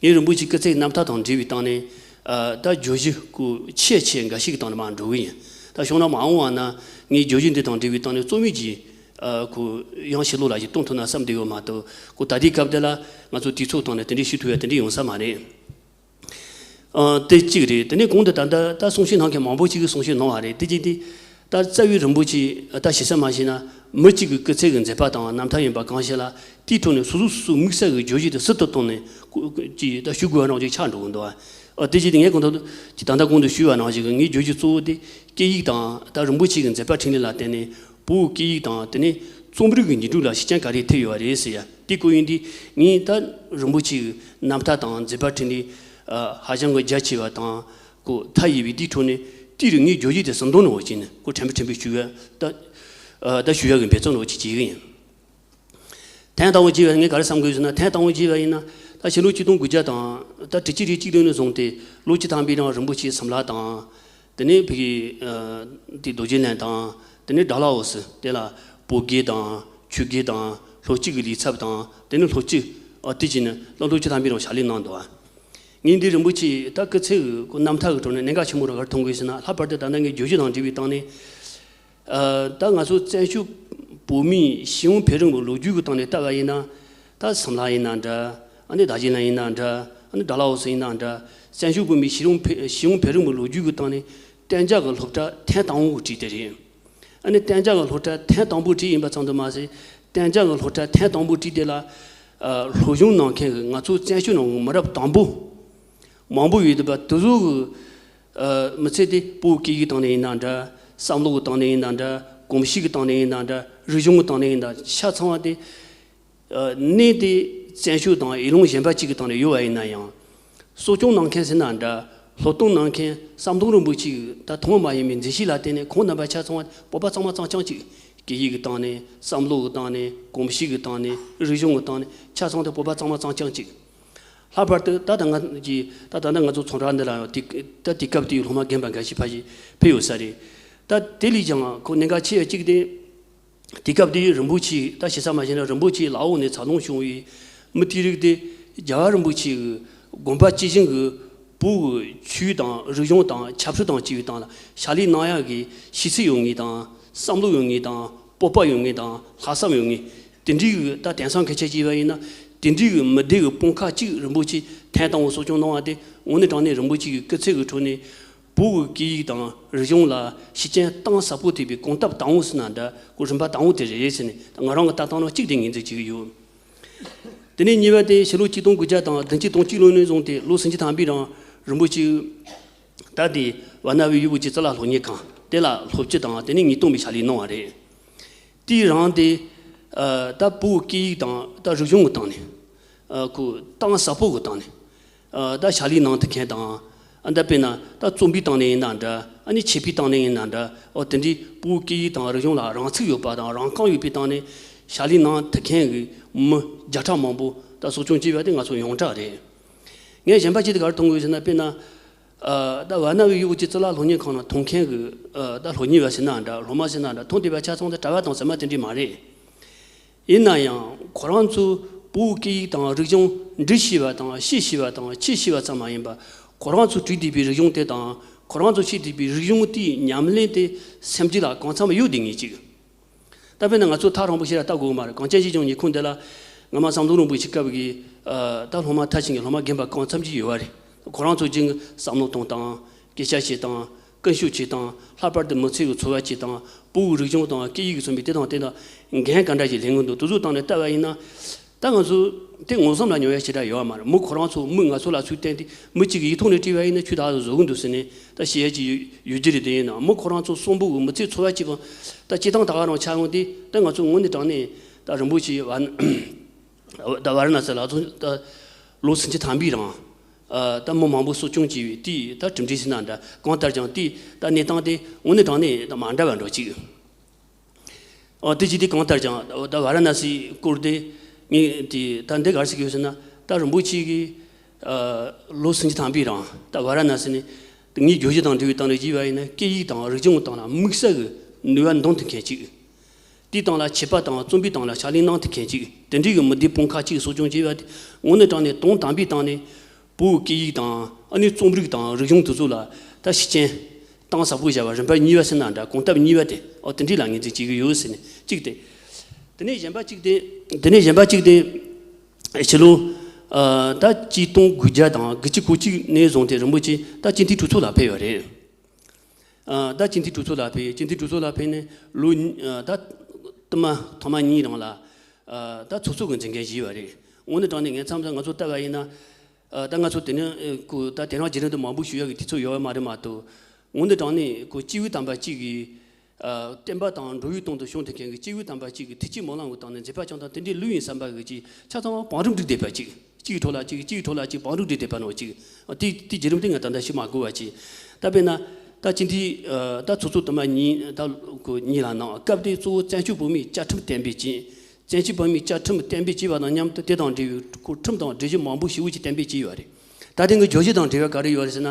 ངས་རིན་པོ་ཆེ་སྐུ་ཚེའི་རྣམ་ཐར་དང་འབྲེལ་བའི་སྟེང་ནས་ཨ་ད་བརྗོད་གཞི་ཁོ་ཆེ་ཆེ་འགའ་ཞིག་གི་སྟེང་ནས་མར་འགྲོ་གི་ཡིན། ད་བྱུང་ན་མ་འོངས་པ་ན་ངས་བརྗོད་གཞི་འདི་དང་འབྲེལ་བའི་སྟེང་ནས་རྩོམ་ཡིག་ཅིག་ཨ་ཁོ་ཡང་ཕྱི་ལོགས་ལ་ཞིག་གཏོང་ཐུབ་ན་བསམ་བསྡད་ཡོད་མ་གཏོགས། ཁོ་ད་ལྟའི་སྐབས་འདི་ལ་ང་ཚོ་དུས་ཚོད་སྟེང་ནས་དེ་འདྲའི་ཞུ་ཐུབ་ཡ་དེ་འདྲའི་ཡོང་ས་མ་རེད། ཨ་དེ་གཅིག་རེད། དེ་ནས་གོང་དུ་ད་ལྟ་ད་གསུང་བཤད་གནང་མཁན་མང་པོ་ཅིག་གིས་གསུང་བཤད་གནང་བ་རེད། དེ་གཅིག་དེ་ད་རྩ་བའི་རིན་པོ་ཆེ་ད་ཞེ་ས་མ་ཞུས་ན་མི་གཅིག་གི་སྐུ་ཚེ་གི་མཛད་པ་དང་རྣམ་ཐར་ཡིན་པ་གང་ཞིག་ལ། དེའི་ཁྲོད་ནས་སོ་སོ་སོ་སོའི་དམིགས་བསལ་གྱི་བརྗོད་གཞི་དེ་ཟུར་དུ་བཏོན་ནས་ཀྱི་ད་ཞུ་དགོས་པ་རང་ཅིག་ཆགས་འགྲོ་གི་འདུག་ཨ་དེ་གཅིག་དེ་ངས་གོང་དུ་ད་ལྟ་གོང་དུ་ཞུས་པ་ནང་བཞིན་གྱི་ངའི་བརྗོད་གཞི་གཙོ་བོ་དེ་སྐད་ཡིག་དང་ད་རིན་པོ་ཆེ་གི་མཛད་པ་འཕྲིན་ལས་ལ་བརྟེན་ནས་བོད་སྐད་ཡིག་དང་དེ་ནས་རྩོམ་རིག་གི་འགྱུར་འགྲོས་ལ་ཤུགས་རྐྱེན་ག་རེ་ཐེབས་ཡོད་རེད་ཟེར་ཡ་དེ་སྐོར་ཡིན་དུས། ངས་ད་རིན་པོ་ཆེ་གི་རྣམ་ཐར་དང་མཛད་པ་འཕྲིན་ལས་ཧ་ཅང་གི་རྒྱ་ཆེ་བ་དང་ཁོ་མཐའ་ཡས་པའི་དེའི་ཁྲོད་ནས་དེ་རུ་ངའི་བརྗོད་གཞི་དེ་ཟུར་འདོན་ནང་བྱས་ནས་ཁོ་དྲན་པའི་དྲན་པའི་ཞུ་ཡ་ད་ད་ཞུ་ཡ་གི་འབད་བརྩོན་རོགས་ཅིག་བྱེད་གི་ཡིན། ཐེངས་དང་པོ་བྱས་པ་ངས་ག་རེ་བསམ་གི་ཡོད་ཟེར་ན། ཐེངས་དང་པོ་བྱས་པ་ཡིན་ན་ད་ཕྱི་ལོ་ཆིག་སྟོང་དགུ་བརྒྱ་དང་ད་དྲུག་ཅུ་རེ་གཅིག་ལོ་ནས་བཟུང་སྟེ་ལོ་བཅུ་ཐམ་པའི་རིང་རིན་པོ་ཆེའི་སིམ་ལ་དང་། དེ་ནས་བོད་ཀྱི་ཨ་དེ་རྡོ་རྗེ་གླིང་དང་། དེ་ནས་ཌལ་ཧོ་སི་དེ་ལ་བོད་དགེ་དང་ཆོས་དགེ་དང་ལྷོ་སྤྱི་གི་ལས་ཚབ་དང་། དེ་ནས་ལྷོ་སྤྱི་ཨ་དེ་བྱས་ནས་ལོ་ལོ་བཅུ་ཐམ་པའི་རིང་ཕྱག་ལས་གནང་འདུག་ངས་འདི་རིན་པོ་ཆེ་ད་སྐུ་ཚེ་གི་རྣམ་ཐར་གི་ཁྲོད་ནས་གནད་འགག་ཆེན་པོ་རེད། ག་རེ་མཐོང་གི་ཡོད་ཟེར་ན། ལྷག་པར་དུ་ད་ལྟ་ངའི་བརྗོད་གཞི་དང་འབྲེལ་བའི་སྟེང་ནས་ ཨ། ད་ང་ཚོ་བཙན་བྱོལ་བོད་མིའི་ཤེས་ཡོན་འཕེལ་རིམ་གྱི་ལོ་རྒྱུས་ཀྱི་སྟེང་ནས་ལྟ་བ་ཡིན་ན། ད་སིམ་ལ་ཡིན་ན་འདྲ། ཨ་ནི་རྡོ་རྗེ་གླིང་ཡིན་ན་འདྲ། ཨ་ནི་ཌལ་ཧོ་སི་ཡིན་ན་འདྲ། བཙན་བྱོལ་བོད་མིའི་ཤེས་ཡོན་འཕེལ་ཤེས་ཡོན་འཕེལ་རིམ་གྱི་ལོ་རྒྱུས་ཀྱི་སྟེང་ནས་གཏན་འཇགས་ཀྱི་སློབ་གྲྭ་ཐེངས་དང་པོ་བྲིས་དེ་རེད། ཨ་ནི་གཏན་འཇགས་ཀྱི་སློབ་གྲྭ་ཐེངས་དང་པོ་བྲིས་ཡིན་པ་ཙམ་དུ་མ་ཟད། གཏན་འཇགས་ཀྱི་སློབ་གྲྭ་ཐེངས་དང་པོ་བྲིས་དེ་ལ། ཨ། སློབ་སྦྱོང་གནང་མཁན་གྱི་ང་ཚོ་བཙན་བྱོལ་ནང་གི་མི་རབས་དང་པོ་མང་པོ་ཡོད་པ་དེ་ཚོ་གི། ཨ། མི་ཚེ་དེ་བོད་སྐད་ཡིག་སྟེང་ནས་ཡིན་ན་འདྲ། བསམ་བློ་གི་སྟེང་ནས་ཡིན་ན་འདྲ། གོམས་གཤིས་ཀྱི་སྟེང་ནས་ཡིན་ན་འདྲ། རིག་གཞུང་གི་སྟེང་ནས་ཡིན་ན་འདྲ། ཆ་ཚང་བ་དེ། ཨ། གནས་དེ་བཙན་བྱོལ་དང་ཡུལ་ལུང་གཞན་པ་གཅིག་གི་སྟེང་ནས་ཡོད་པ་ཡིན་ན་ཡང་། གསོ་སྐྱོང་གནང་མཁན་ཟེར་ན་འདྲ། སློབ་སྟོན་གནང་མཁན་ཟམ་གདོང་རིན་པོ་ཆེ་གི་ད་ཐོག་མ་ཡིན་པའི་མཛད་རྗེས་ལ་བརྟེན་ནས། ཁོང་རྣམ་པ་ཆ་ཚང་བ་བོད་པ་གཙང་མ་གཙང་རྐྱང་གཅིག་སྐད་ཡིག་གི་སྟེང་ནས། བསམ་བློ་གི་སྟེང་ནས། གོམས་གཤིས་ཀྱི་སྟེང་ནས། རིག་གཞུང་གི་སྟེང་ནས། ཆ་ཚང་དེ་བོད་པ་གཙང་མ་གཙང་རྐྱང་གཅིག་ལྷག་པར་དུ་ད་ལྟ་ང་གི་ད་ད་ལྟ་ང་ཚོ་ཚོང་ར་འདི་ལ་ཡང་དེ། ད་དེ་སྐབས་དེའི་སློབ་མ་རྒན་པ་འགའ་ཞིག་ཕ་ཞིག་ཕེབས་ཡོད་ས་རེད། ད་དེ་ལས་ཀྱང་ཁོ་གནད་འགག་ཆེ་བ་གཅིག་དེ། དེ་སྐབས་དེའི་རིན་པོ་ཆེ། ད་ཞེ་ས་མ་བྱས་ན་རིན་པོ་ཆེ་ལའོ་ནས་འཚར་ལོངས་བྱུང་བའི་མི་དེ་རིགས་དེ། རྒྱལ་བ་རིན་པོ་ཆེ་གི་དགོངས་པ་ཇི་བཞིན་གྱི་བོད་ཀྱི་ཆོས་དང་རིག་གཞུང་དང་ཆབ་སྲིད་དང་བཅས་པའི་སྟེང་ལ་ཕྱག་ལས་གནང་ཡག་གི་ཤེས་ཚད་ཡོད་མཁན་དང་། བསམ་བློ་ཡོད་མཁན་དང་། སྤོབས་པ་ཡོད་མཁན་དང་། ལྷག་བསམ་ཡོད་མཁན། དེ་འདྲའི་གི་ད་དེང་སང་སྐད་ཆ་བྱས་པ་ཡིན་ན། དེ་འདྲའི་གི་མི་སྡེ་གི་དཔུང་ཁག་གཅིག་རིན་པོ་ཆེ་ཐེངས་དང་པོ་གསོ་སྐྱོང་གནང་བ་དེ། དངོས་གནས་དྲང་གནས་རིན་པོ་ཆེ་གི་སྐུ་ཚེ་གི་ཁྲོད་ནས་བོད་ཀྱི་སྐད་ཡིག་དང་རིག་གཞུང་ལ་ཤུགས་རྐྱེན་གཏིང་ཟབ་པོ་ཐེབས་པའི་གོམ་སྟབས་དང་པོ་ཟེར་ན་འདྲ། གོ་རིམ་པ་དང་པོ་དེ་རེད་ཟེར་ནས། ད་ང་རང་གི་ལྟ་སྟངས་ནང་གཅིག་དེ་ངོས་འཛིན་བྱེད་ཀྱི་ཡོད། དེ་ནས་གཉིས་པ་དེ་ཕྱི་ལོ་ཆིག་སྟོང་དགུ་བརྒྱ་དང་བདུན་ཅུ་དོན་གཅིག་ལོ་ནས་བཟུང་སྟེ། ལོ་སུམ་ཅུ་ཐམ་པའི་རིང་རིན་པོ་ཆེ་ད་དེ་ཝཱ་ཎ་བི་ཡུལ་བོད་ཀྱི་གཙུག་ལག་སློབ་གཉེར་ཁང་དེ་ལ་སློབ་སྤྱི་དང་། དེ་ནས་ངེས་སྟོན་པའི་ཕྱག་ལས་གནང་བ་རེད། དེའི་རིང་དེ། ཨ། ད་བོད་སྐད་ཡིག་དང་ད་རིག་གཞུང་གི་སྟེང་ནས། ཨ། ཁོ་གཏིང་ཟབ་པོ་གི་སྟེང་ནས། ཨ། ད་ཕྱག་ལས་གནང་ཐུབ་མཁན་དང་། ཨ། ད་དཔེར་ན་ད་རྩོམ་པའི་སྟེང་ནས་ཡིན་ན་འདྲ། ཨ་ནི་མཁས་པའི་སྟེང་ནས་ཡིན་ན་འདྲ། འོ། དེ་འདྲའི་བོད་སྐད་ཡིག་དང་རིག་གཞུང་ལ་རང་ཚུགས་ཡོད་པ་དང་། རང་རྐང་ཡོད་པའི་སྟེང་ནས་ཕྱག་ལས་གནང་ཐུབ་མཁན་གྱི་མི་བརྒྱ་ཕྲག་མང་པོ་ད་གསོ་སྐྱོང་བྱས་པ་དེ་ང་ཚོ་ཡོངས་གྲགས་རེད། ངས་གཞན་པ་ཅིག་དེ་ག་རེ་མཐོང་གི་ཡོད་ཟེར་ན། དཔེར་ན། ཨ། ད་ཝཱ་ཎ་བི་ཡུལ་བོད་ཀྱི་གཙུག་ལག་སློབ་གཉེར་ཁང་ནང་མཐོང་མཁན་གྱི། ཨ། ད་སློབ་གཉེར་བ་ཟེར་ན་འདྲ། སློབ་མ་ཟེར་ན་འདྲ། མཐོང་བསྡད་པ་ཆ་ཚང་དེ་གྲྭ་པ་དང་ཟེར་མ་དེ་འདྲ་མ་རེད། ཡིན་ན་ཡང་ཁོ་རང་ཚོ་བོད་སྐད་ཡིག་དང་རིག་གཞུང་འབྲི་ཤེས་པ་དང་། ཤེས་ཤེས་པ་དང་། འཆད་ཤེས་པ་ཙམ་མ་ཡིན་པར། ཁོ་རང་ཚོ་བྲིས་བསྡད་པའི་རིག་གཞུང་དེ་དང་། ཁོ་རང་ཚོ་ཤེས་བསྡད་པའི་རིག་གཞུང་དེའི་ཉམས་ལེན་དེ་སེམས་རྒྱུད་ལ་གང་འཚམ་ཡོད་བསྡད་མཁན་ཅིག་ད་དཔེར་ན་ང་ཚོ་ཐག་རིང་པོ་ཞེ་དྲག་ལྟ་དགོས་མ་རེད། གངས་ཅན་སྐྱེས་ཆུང་ཉིན་གུང་འདི་ལ་སྔ་མ་ཟམ་གདོང་རིན་པོ་ཆེའི་སྐབས་ཀྱི། ཨ། ད་སློབ་མ་མཐར་ཕྱིན་གྱི་སློབ་མ་རྒན་པ་གང་འཚམ་ཅིག་ཡོད་པ་རེད། ཁོ་རང་ཚོ་རྒྱུན་བསམ་བློ་གཏོང་སྟངས། སྐད་ཆ་བཤད་སྟངས། ཀུན་སྤྱོད་བྱེད་སྟངས། ལྷག་པར་དུ་མི་ཚེ་གི་འཚོ་བ་བྱེད་སྟངས། བོད་ཀྱི་རིག་གཞུང་དང་སྐད་ཡིག་གིས་མཚོན་པའི་དེ་དང་དེ་དང་འགན་ག་འདྲ་ཞིག་ལེན་གྱི་འདུག་དེ་ཚོའི་སྟེང་ནས་ལྟ་བ་ཡིན་ན། ད་ང་ཚོ་དེ་མངོན་སུམ་ལ་མྱོང་ཡ་ཞེ་དྲག་ཡོད་མ་རེད། མི་ཁོ་རང་ཚོ་མི་ང་ཚོ་ལ་ཚུར་བསྟན་ཏེ། མི་གཅིག་གིས་ཡིག་ཐོག་ནས་བྲིས་པ་ཡིན་ན་ཁྱོད་ད་གཟབ་གི་འདུག་ཟེར་ནས་ད་བཤད་ཡ་ཅིག་ཡོད་ཡོད་ཀྱི་རེད། དེ་ཡིན་ན་མི་ཁོ་རང་ཚོ་གསོན་པོ་གི་མི་ཚེ་འཚོ་བ་སྐྱེལ་བ་ད་སྤྱིར་བཏང་ད་ག་རང་ཆགས་ཡོང་དུས། ད་ང་ཚོ་དངོས་གནས་དྲང་གནས་ད་རིན་པོ་ཆེ་ཝཱ་ད་ཝཱ་ར་ཎ་སི་ལ་ཚོ་ད་ལོ་སུམ་ཅུ་ཐམ་པའི་རིང་། ཨ། ད་མི་མང་པོ་གསོ་སྐྱོང་བྱས་པའི་དེའི་ད་གྲུབ་འབྲས་ཟེར་ན་འདྲ། གང་ལྟར་ཀྱང་དེའི་ད་གནས་སྟངས་དེ་དངོས་གནས་དྲང་གནས་ད་མ་འདྲ་བ་འདྲ་ཅིག་ཨོ། དེ་ཅི་སྟེ་གང་ལྟར་ཀྱང་ད་ཝཱ་ར་ཎ་སིའི་སྐོར་དེ་ངས་དེ་ད་འདི་ག་རེ་ཟེར་གྱི་ཡོད་ཟེར་ན། ད་རིན་པོ་ཆེ་གིས། ཨ། ལོ་སུམ་ཅུ་ཐམ་པའི་རིང་ད་ཝཱ་ར་ཎ་སི་ནས་ངའི་བརྗོད་གཞི་དང་འབྲེལ་བའི་སྟེང་ནས་བྱས་པ་ཡིན་ན། སྐད་ཡིག་དང་རིག་གཞུང་སྟེང་ལ་དམིགས་བསལ་གྱི་ནུས་པ་འདོན་ཐུབ་མཁན་ཅིག་དེའི་སྟེང་ལ་མཁས་པ་དང་རྩོམ་པའི་སྟེང་ལ་ཕྱག་ལས་གནང་ཐུབ་མཁན་ཅིག་དེ་འདྲའི་གི་མི་སྡེ་དཔུང་ཁག་ཅིག་གསོ་སྐྱོང་བྱས་པ་དེ་དངོས་གནས་དྲང་གནས་དོན་དམ་པའི་སྟེང་ནས་བོད་སྐད་ཡིག་དང་། ཨ་ནི་རྩོམ་རིག་དང་རིག་གཞུང་དེ་ཚོ་ལ་ད་ཤུགས་རྐྱེན་གཏིང་ཟབ་པོ་བཞག་པ། རིམ་པ་གཉིས་པ་ཟེར་ན་འདྲ། གོམ་སྟབས་གཉིས་པ་དེ། ཨོ། དེ་འདྲ་ལ་ངོས་འཛིན་བྱེད་ཀྱི་ཡོད་ཟེར་ནས་གཅིག་དེ། དེ་ནས་གཞན་པ་གཅིག་དེ། དེ་ནས་གཞན་པ་གཅིག་དེ། ཕྱི་ལོ། ཨ། ད་ཆིག་སྟོང་དགུ་བརྒྱ་དང་དགུ་བཅུ་གོ་གཅིག་ནས་བཟུང་སྟེ་རིན་པོ་ཆེ་ད་སྤྱི་འཐུས་གྲོས་ཚོགས་ལ་ཕེབས་ཡོད་རེད། ཨ། ད་སྤྱི་འཐུས་གྲོས་ཚོགས་ལ་ཕེབས། སྤྱི་འཐུས་གྲོས་ཚོགས་ལ་ཕེབས་ནས་ལོ། ཨ། ད་དུ་མ་ཐོག་མ་གཉིས་རིང་ལ། ཨ། ད་ཚོགས་གཙོ་གི་མཛད་འགན་བཞེས་པ་རེད། དངོས་གནས་དྲང་གནས་ངས་མཚམས་མཚམས་ང་ཚོ་ལྟ་བ་ཡིན་ན། ཨ། ད་ང་ཚོ་དེ་རིང་ཨ་ཁོ་ད་དེ་རིང་བརྒྱུད་རིམ་དུ་མང་པོ་ཞུ་ཡག་གི་དུས་ཚོད་ཡོད་པ་མ་རེད་མ་གཏོགས། དངོས་གནས་དྲང་གནས་ཁོ་སྐྱེས་བུ་དམ་པ་གཅིག་གིས། ཨ། བསྟན་པ་དང་འགྲོ་བའི་དོན་དུ་བྱུང་ཐུབ་མཁན་གྱི་སྐྱེས་བུ་དམ་པ་གཅིག་གིས་ཐུགས་བསྐྱེད་སྨོན་ལམ་གྱི་སྟེང་ནས་མཛད་པ་བསྐྱངས་སྟངས་དེ་འདྲའི་ལོས་ཡིན་བསམ་པ་གི་ཅིག་ཆ་ཚང་བང་རིམ་བསྒྲིགས་བསྡད་པ་ཅིག་གཅིག་གི་འཕྲོ་ལ་གཅིག་གཅིག་གི་འཕྲོ་ལ་གཅིག་བང་རིམ་བསྒྲིགས་བསྡད་པ་ནང་གཅིག་ཨ། དེ་དེ་བརྒྱུད་རིམ་དེ་ངས་ད་ལྟ་ཞུ་མ་དགོས་པ་ཅིག་ད་དཔེར་ན་ད་སྤྱི་འཐུས། ཨ། ད་ཚོགས་གཙོ་དུ་མ་གཉིས་ད་ཁོ་གཉིས་ལ་གནང་། སྐབས་དེ་གཙོ་བོ་བཙན་བྱོལ་བོད་མིའི་བཅའ་ཁྲིམས་གཏན་འབེབས་བྱས། བཙན་བྱོལ་བོད་མིའི་བཅའ་ཁྲིམས་གཏན་འབེབས་བྱས་པ་དང་མཉམ་དུ་དེ་དང་འབྲེལ་བའི་ཁོ་ཁྲིམས་དང་སྒྲིག་གཞི་མང་པོ་ཞེ་པོ་ཅིག་གཏན་འབེབས་བྱས་ཡོད་རེད། ད་དེ་གི་བརྗོད་གཞི་དང་འབྲེལ་བ་ག་རེ་ཡོད་རེད་ཟེར་ན།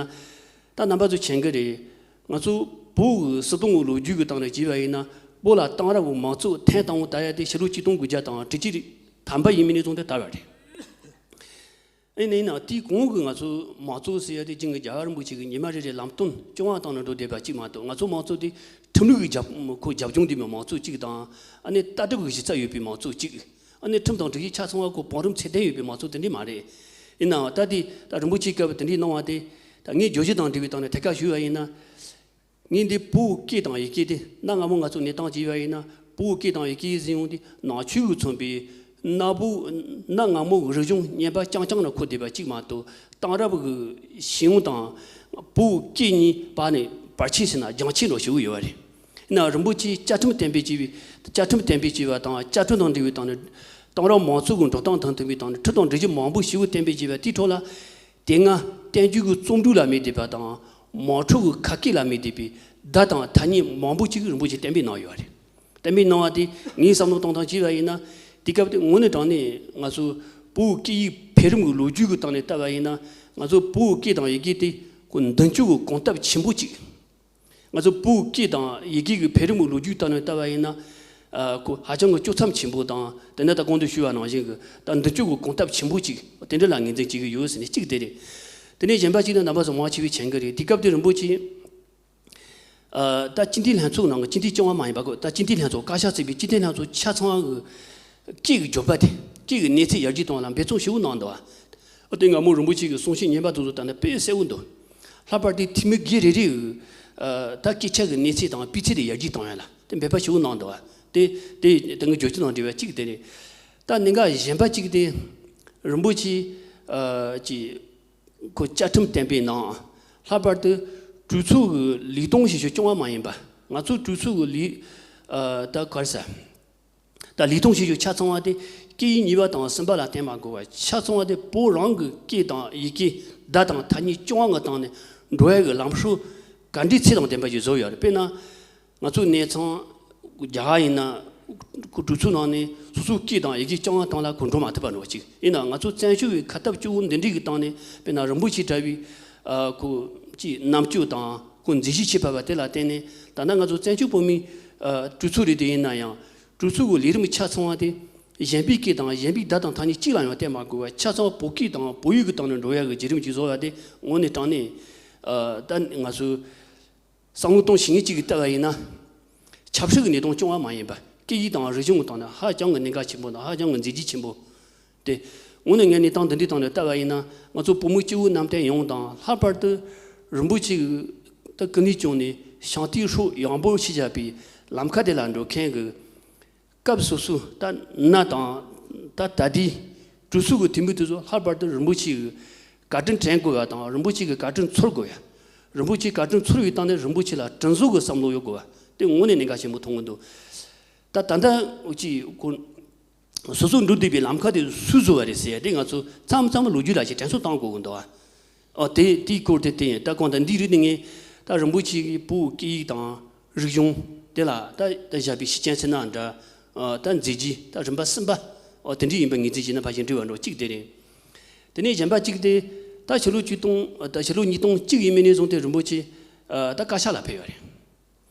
ད་རྣམ་པ་ཚོ་མཁྱེན་གྱི་རེད། ང་ཚོ་བོད་ཀྱི་སྲིད་དོན་གྱི་ལོ་རྒྱུས་ཀྱི་སྟེང་ནས་བྱས་པ་ཡིན་ན། བོད་ལ་གཏང་རག་གི་མང་གཙོ་ཐེངས་དང་པོ་དར་ཡ་དེ་ཕྱི་ལོ་ཆིག་སྟོང་དགུ་བརྒྱ་དང་དྲུག་ཅུ་ཐམ་པ་ཡིན་མིན་ནས་བཟུང་སྟེ་དར་བ་རེད། ཨེ་ནས་ན་དེའི་གོང་གི་ང་ཚོ་མང་གཙོ་ཟེར་ཡ་དེ་རྒྱུན་གྱི་རྒྱལ་བ་རིན་པོ་ཆེ་གི་ཉི་མ་རེ་རེ་ལམ་སྟོན་སྐྱོང་བ་བཏང་ནས་འགྲོ་བསྡད་པ་གཅིག་མ་གཏོགས། ང་ཚོ་མང་གཙོ་དེ་ཁྲིམས་ལུགས་ཀྱི་རྒྱབ་ཁོ་རྒྱབ་ལྗོངས་དེ་མི་མང་གཙོ་གཅིག་དང་། ཨ་ནི་ལྟ་གྲུབ་ཀྱི་གཞི་རྩ་ཡོད་པའི་མང་གཙོ་གཅིག། ཨ་ནི་ཁྲིམས་དང་སྒྲིག་གཞི་ཆ་ཚང་བ་ཁོ་བང་རིམ་ཚད་ལྡན་ཡོད་པའི་མང་གཙོ་དེ་འདྲས་མ་རེད། ཡིན་ནའང་ད་དེ་ད་རིན་པོ་ཆེའི་སྐབས་དེ་འདྲས་གནང་བ་དེ། ད་ངས་བརྗོད་གཞི་དང་འབྲེལ་བའི་སྟེང་ནས་ཐད་ཀར་ཞུས་པ་ཡིན་ན། ངས་འདི་བོད་སྐད་དང་ཡི་གེ་དེ་གནའ་སྔ་མོ་ང་ཚོ་གནས་སྟངས་བྱས་པ་ཡིན་ན། བོད་སྐད་དང་ཡི་གེ་ཟེར་ཡོང་དེ་ནང་ཆོས་ཀྱིས་མཚོན་པའི་གནའ་བོ་གནའ་སྔ་མོ་གི་རིག་གཞུང་རྙིང་པ་རྐྱང་རྐྱང་ནས་འཁོར་བསྡད་པ་གཅིག་མ་གཏོགས། གཏང་རབ་ཀྱི་ཤེས་ཡོན་དང་བོད་སྐད་གཉིས་བར་ནས་བར་ཆད་ཟེར་ན་རྒྱང་ཆད་འགྲོ་ཞེ་པོ་ཡོད་པ་རེད། ཡིན་ནའང་རིན་པོ་ཆེས་བཅའ་ཁྲིམས་གཏན་འབེབས་བྱས་པའི་བཅའ་ཁྲིམས་གཏན་འབེབས་བྱས་པ་དང་། བཅའ་ཁྲིམས་དང་འབྲེལ་བའི་སྟེང་ནས་གཏང་རབ་མང་གཙོ་གི་འགྲོ་སྟངས་དང་མཐུན་པའི་སྟེང་ནས་ཁྲིམས་དང་སྒྲིག་གཞི་མང་པོ་ཞེ་པོ་གཏན་འབེབས་བྱས་པ་དེའི་ཁྲོད་ལ། དེ་སྔ་བསྟན་བཅོས་ཀྱི་རྩོམ་སྒྲིག་ལ་མེད་བསྡད་པ་དང་། མང་གཙོ་གི་ཁ་སྐད་ལ་མེད་བསྡད་པའི་བརྡ་དང་ཐ་སྙད་མང་པོ་ཅིག་རིན་པོ་ཆེས་གཏན་འབེབས་གནང་ཡོད་རེད། གཏན་འབེབས་གནང་བ་དེ་ངས་བསམ་བློ་གཏོང་སྟངས་བྱས་པ་ཡིན་ན། དེ་སྐབས་དེ་དངོས་གནས་དྲང་གནས་ང་ཚོ་བོད་སྐད་ཡིག་འཕེལ་རིམ་གྱི་ལོ་རྒྱུས་ཀྱི་སྟེང་ནས་བལྟས་པ་ཡིན་ན། ང་ཚོ་བོད་སྐད་དང་ཡི་གེ་དེ་ཁོ་མདུན་སྐྱོད་ཀྱི་གོམ་སྟབས་ཆེན་པོ་ཅིག། ང་ཚོ་བོད་སྐད་དང་ཡི་གེ་གི་འཕེལ་རིམ་གྱི་ལོ་རྒྱུས་ལྟར་ནས་བལྟས་པ་ཡིན་ན། ཨ། ཁོ་ཧ་ཅང་གི་སྐྱོ་མཚམས་ཆེན་པོ་དང་། དེ་ནས་ད་གོང་དུ་ཞུས་པ་ནང་བཞིན་གྱི་ད་མདུན་སྐྱོད་ཀྱི་གོམ་སྟབས་ཆེན་པོ་ཅིག་དེ་འདྲ་ལ་ངོས་འཛིན་བྱེད་ཀྱི་ཡོད་ཟེར་ནས་གཅིག་དེ་རེད། དེ་ནས་གཞན་པ་གཅིག་ནི་རྣམ་པ་ཚོ་མང་ཆེ་བས་མཁྱེན་གྱི་རེད། དེ་སྐབས་དེ་རིན་པོ་ཆེ། ཨ། ད་སྤྱི་འཐུས་ལྷན་ཚོགས་ནང་གི་སྤྱི་འཐུས་རྐྱང་པ་མ་ཡིན་པ་གོ། ད་སྤྱི་འཐུས་ལྷན་ཚོགས་བཀའ་ཤག་ཟེར་བའི་སྤྱི་འཐུས་ལྷན་ཚོགས་ཆ་ཚང་གི་སྐད་ཀྱི་འབྱོར་པ་དེ། སྐད་ཀྱི་གནས་ཚད་ཡར་རྒྱས་གཏོང་བ་ལ་འབད་བརྩོན་ཞེ་པོ་གནང་འདུག་བ། ཨ། དེ་སྔ་མོ་རིན་པོ་ཆེ་གི་གསུང་བཤད་རྙིང་པ་དེ་ཚོ་ད་ནི་དཔེ་གསལ་པོ་འདུག། ལྷག་པར་དུ་འཐུས་མི་སྒེར་རེ་རེ་གི། ཨ། ད་སྐད་ཆ་གི་གནས་ཚད་དང་སྤུས་ཚད་དེ་ཡར་རྒྱས་གཏོང་ཡ་ལ་དེ་འབད་པ་ཞེ་པོ་གནང་འདུག་བ། དེ་དེ་ད་ངས་བརྗོད་རྒྱུ་དང་འབྲེལ་བ་གཅིག་དེ་རེད། ད་གནད་འགག་གཞན་པ་གཅིག་དེ། རིན་པོ་ཆེ། ཨ། ཀྱི། ཁོ་བཅའ་ཁྲིམས་གཏན་འབེབས་གནང་། ལྷག་པར་དུ་གྲོས་ཚོགས་ཀྱི་ལས་དོན་བྱེད་ཕྱོགས་རྐྱང་པ་མ་ཡིན་པ། ང་ཚོ་གྲོས་ཚོགས་ཀྱི་ལས། ཨ། ད་ག་རེ་ཟེར། ད་ལས་དོན་བྱེད་ཕྱོགས་ཆ་ཚང་བ་དེ་སྐད་ཡིག་གཉིས་པ་དང་གསུམ་པ་ལ་བརྟེན་མ་དགོས་པར། ཆ་ཚང་བ་དེ་བོད་རང་གི་སྐད་དང་ཡི་གེ། བརྡ་དང་ཐ་སྙད་རྐྱང་པ་གི་སྟེང་ནས་འགྲོ་ཡ་གི་ལམ་སྲོལ་ག་འདྲའི་ཚད་དང་ལྡན་པ་ཞིག་བཟོས་ཡོད་རེད། དཔེར་ན། ང་ཚོའི་གནས་ཚང་རྒྱ་གར་ཡིན་ན། ཁོ་གྲོས་ཚོགས་ནང་ནས་སོ་སོའི་སྐད་དང་ཡི་གེ་རྐྱང་པ་སྟེང་ལ་ཁོ་འགྲོ་མ་ཐུབ་པ་འདྲ་བོ་ཅིག་ཡིན་ན། ང་ཚོ་བཙན་བྱོལ་བའི་ཁ་སྟབས་སྐྱོ་བོ་འདི་འདྲའི་གི་སྟེང་ནས། དཔེར་ན་རིན་པོ་ཆེ་འདྲ་བའི། ཨ། ཁོ་ཅིག་རྣམ་དཔྱོད་དང་ཁོ་མཛད་རྗེས་ཆེ་བ་བ་དེ་ལ་བརྟེན་ནས། ད་ལྟ་ང་ཚོ་བཙན་བྱོལ་བོད་མིའི། ཨ། གྲོས་ཚོགས་རེད་དེ། ཡིན་ན་ཡང་གྲོས་ཚོགས་ཀྱི་ལས་རིམ་ཆ་ཚང་བ་དེ་གཞན་པའི་སྐད་དང་གཞན་པའི་བརྡ་དང་ཐ་སྙད་གཅིག་ལ་ཡང་བརྟེན་མ་དགོས་པར། ཆ་ཚང་བོད་སྐད་དང་བོད་ཡིག་གི་སྟེང་ནས་འགྲོ་ཡ་གི་བརྒྱུད་རིམ་ཅིག་བཟོ་བ་དེ་དངོས་གནས་དྲང་གནས། ཨ། ད་ང་ཚོའི། བསམ་བློ་གཏོང་ཤེས་མཁན་གཅིག་གིས་བལྟས་པ་ཡིན་ན། ཆབ་སྲིད་ཀྱི་གནད་དོན་རྐྱང་པ་མ་ཡིན་པ། སྐད་ཡིག་དང་རིག་གཞུང་གི་སྟེང་ན་ཧ་ཅང་གི་གནད་འགག་ཆེན་པོ་དང་། ཧ་ཅང་གི་མཛད་རྗེས་ཆེན་པོ། དེ་དངོས་གནས་ངས་གནས་སྟངས་འདི་འདྲའི་སྟེང་ནས་བལྟས་པ་ཡིན་ན། ང་ཚོ་བོད་མི་སྤྱི་བོ་གནམ་བསྟན་ཡོངས་དང་། ལྷག་པར་དུ་རིན་པོ་ཆེ་གི་ད་སྐུ་ངལ་བྱུང་ནས་ཤང་ཏི་ཧྲོ་ཡང་པོ་ཞེས་བྱ་བའི་ལམ་ཁ་དེ་ལ་འགྲོ་མཁན་གྱི། སྐབས་སོ་སོ་ད་གནའ་དང་ད་ད་ལྟའི་གྲོས་ཚོགས་ཀྱི་འཐུས་མི་དེ་ཚོ། ལྷག་པར་དུ་རིན་པོ་ཆེ་གི་བཀའ་དྲིན་དྲན་དགོས་པ་དང་། རིན་པོ་ཆེ་གི་བཀའ་དྲིན་ཚོར་དགོས་ཡ། རིན་པོ་ཆེའི་བཀའ་དྲིན་ཚོར་བའི་སྟེང་ནས་རིན་པོ་ཆེ་ལ་དྲིན་གཟོ་གི་བསམ་བློ་ཡོད་དགོས་པ་དེ་དངོས་གནས་གནད་འགག་ཆེན་པོ་མཐོང་གི་འདུག། ད་ད་ལྟ་ཅིག་ཁོ་སོ་སོ་འགྲོ་བསྡད་པའི་ལམ་ཁ་དེ་སུས་བཟོས་པ་རེད་ཟེར་ཡ་དེ་ང་ཚོ་མཚམས་མཚམས་ལོ་རྒྱུས་ལ་ཅིག་དྲན་གསོ་གཏང་དགོས་ཀྱི་འདུག་ཨ། ཨོ། དེ་དེའི་སྐོར་དེ་དེ་ཡིན། ད་གང་ལྟར་འདིའི་རིགས་དེ་ངས་ད་རིན་པོ་ཆེ་གི་བོད་སྐད་ཡིག་དང་རིག་གཞུང་དེ་ལ་ད་ད་བཞག་པའི་ཤེས་བྱ་ཟེར་ན་འདྲ། ཨ། ད་མཛད་རྗེས་ད་རིམ་པ་གསུམ་པ། ཨོ། དེ་འདྲ་ཡིན་པ་ངོས་འཛིན་བྱས་ན་ཕལ་ཆེར་འགྲིག་པ་འདྲ་བོ་གཅིག་དེ་རེད། དེ་ནས་གཞན་པ་གཅིག་དེ། ད་ཕྱི་ལོ་ཆིག་སྟོང་། ད་ཕྱི་ལོ་ཉིས་སྟོང་གཅིག་ཡིན་མིན་ནས་བཟུང་སྟེ་རིན་པོ་ཆེ། ཨ། ད་བཀའ་ཤག་ལ་ཕེབས་ཡོད་རེད།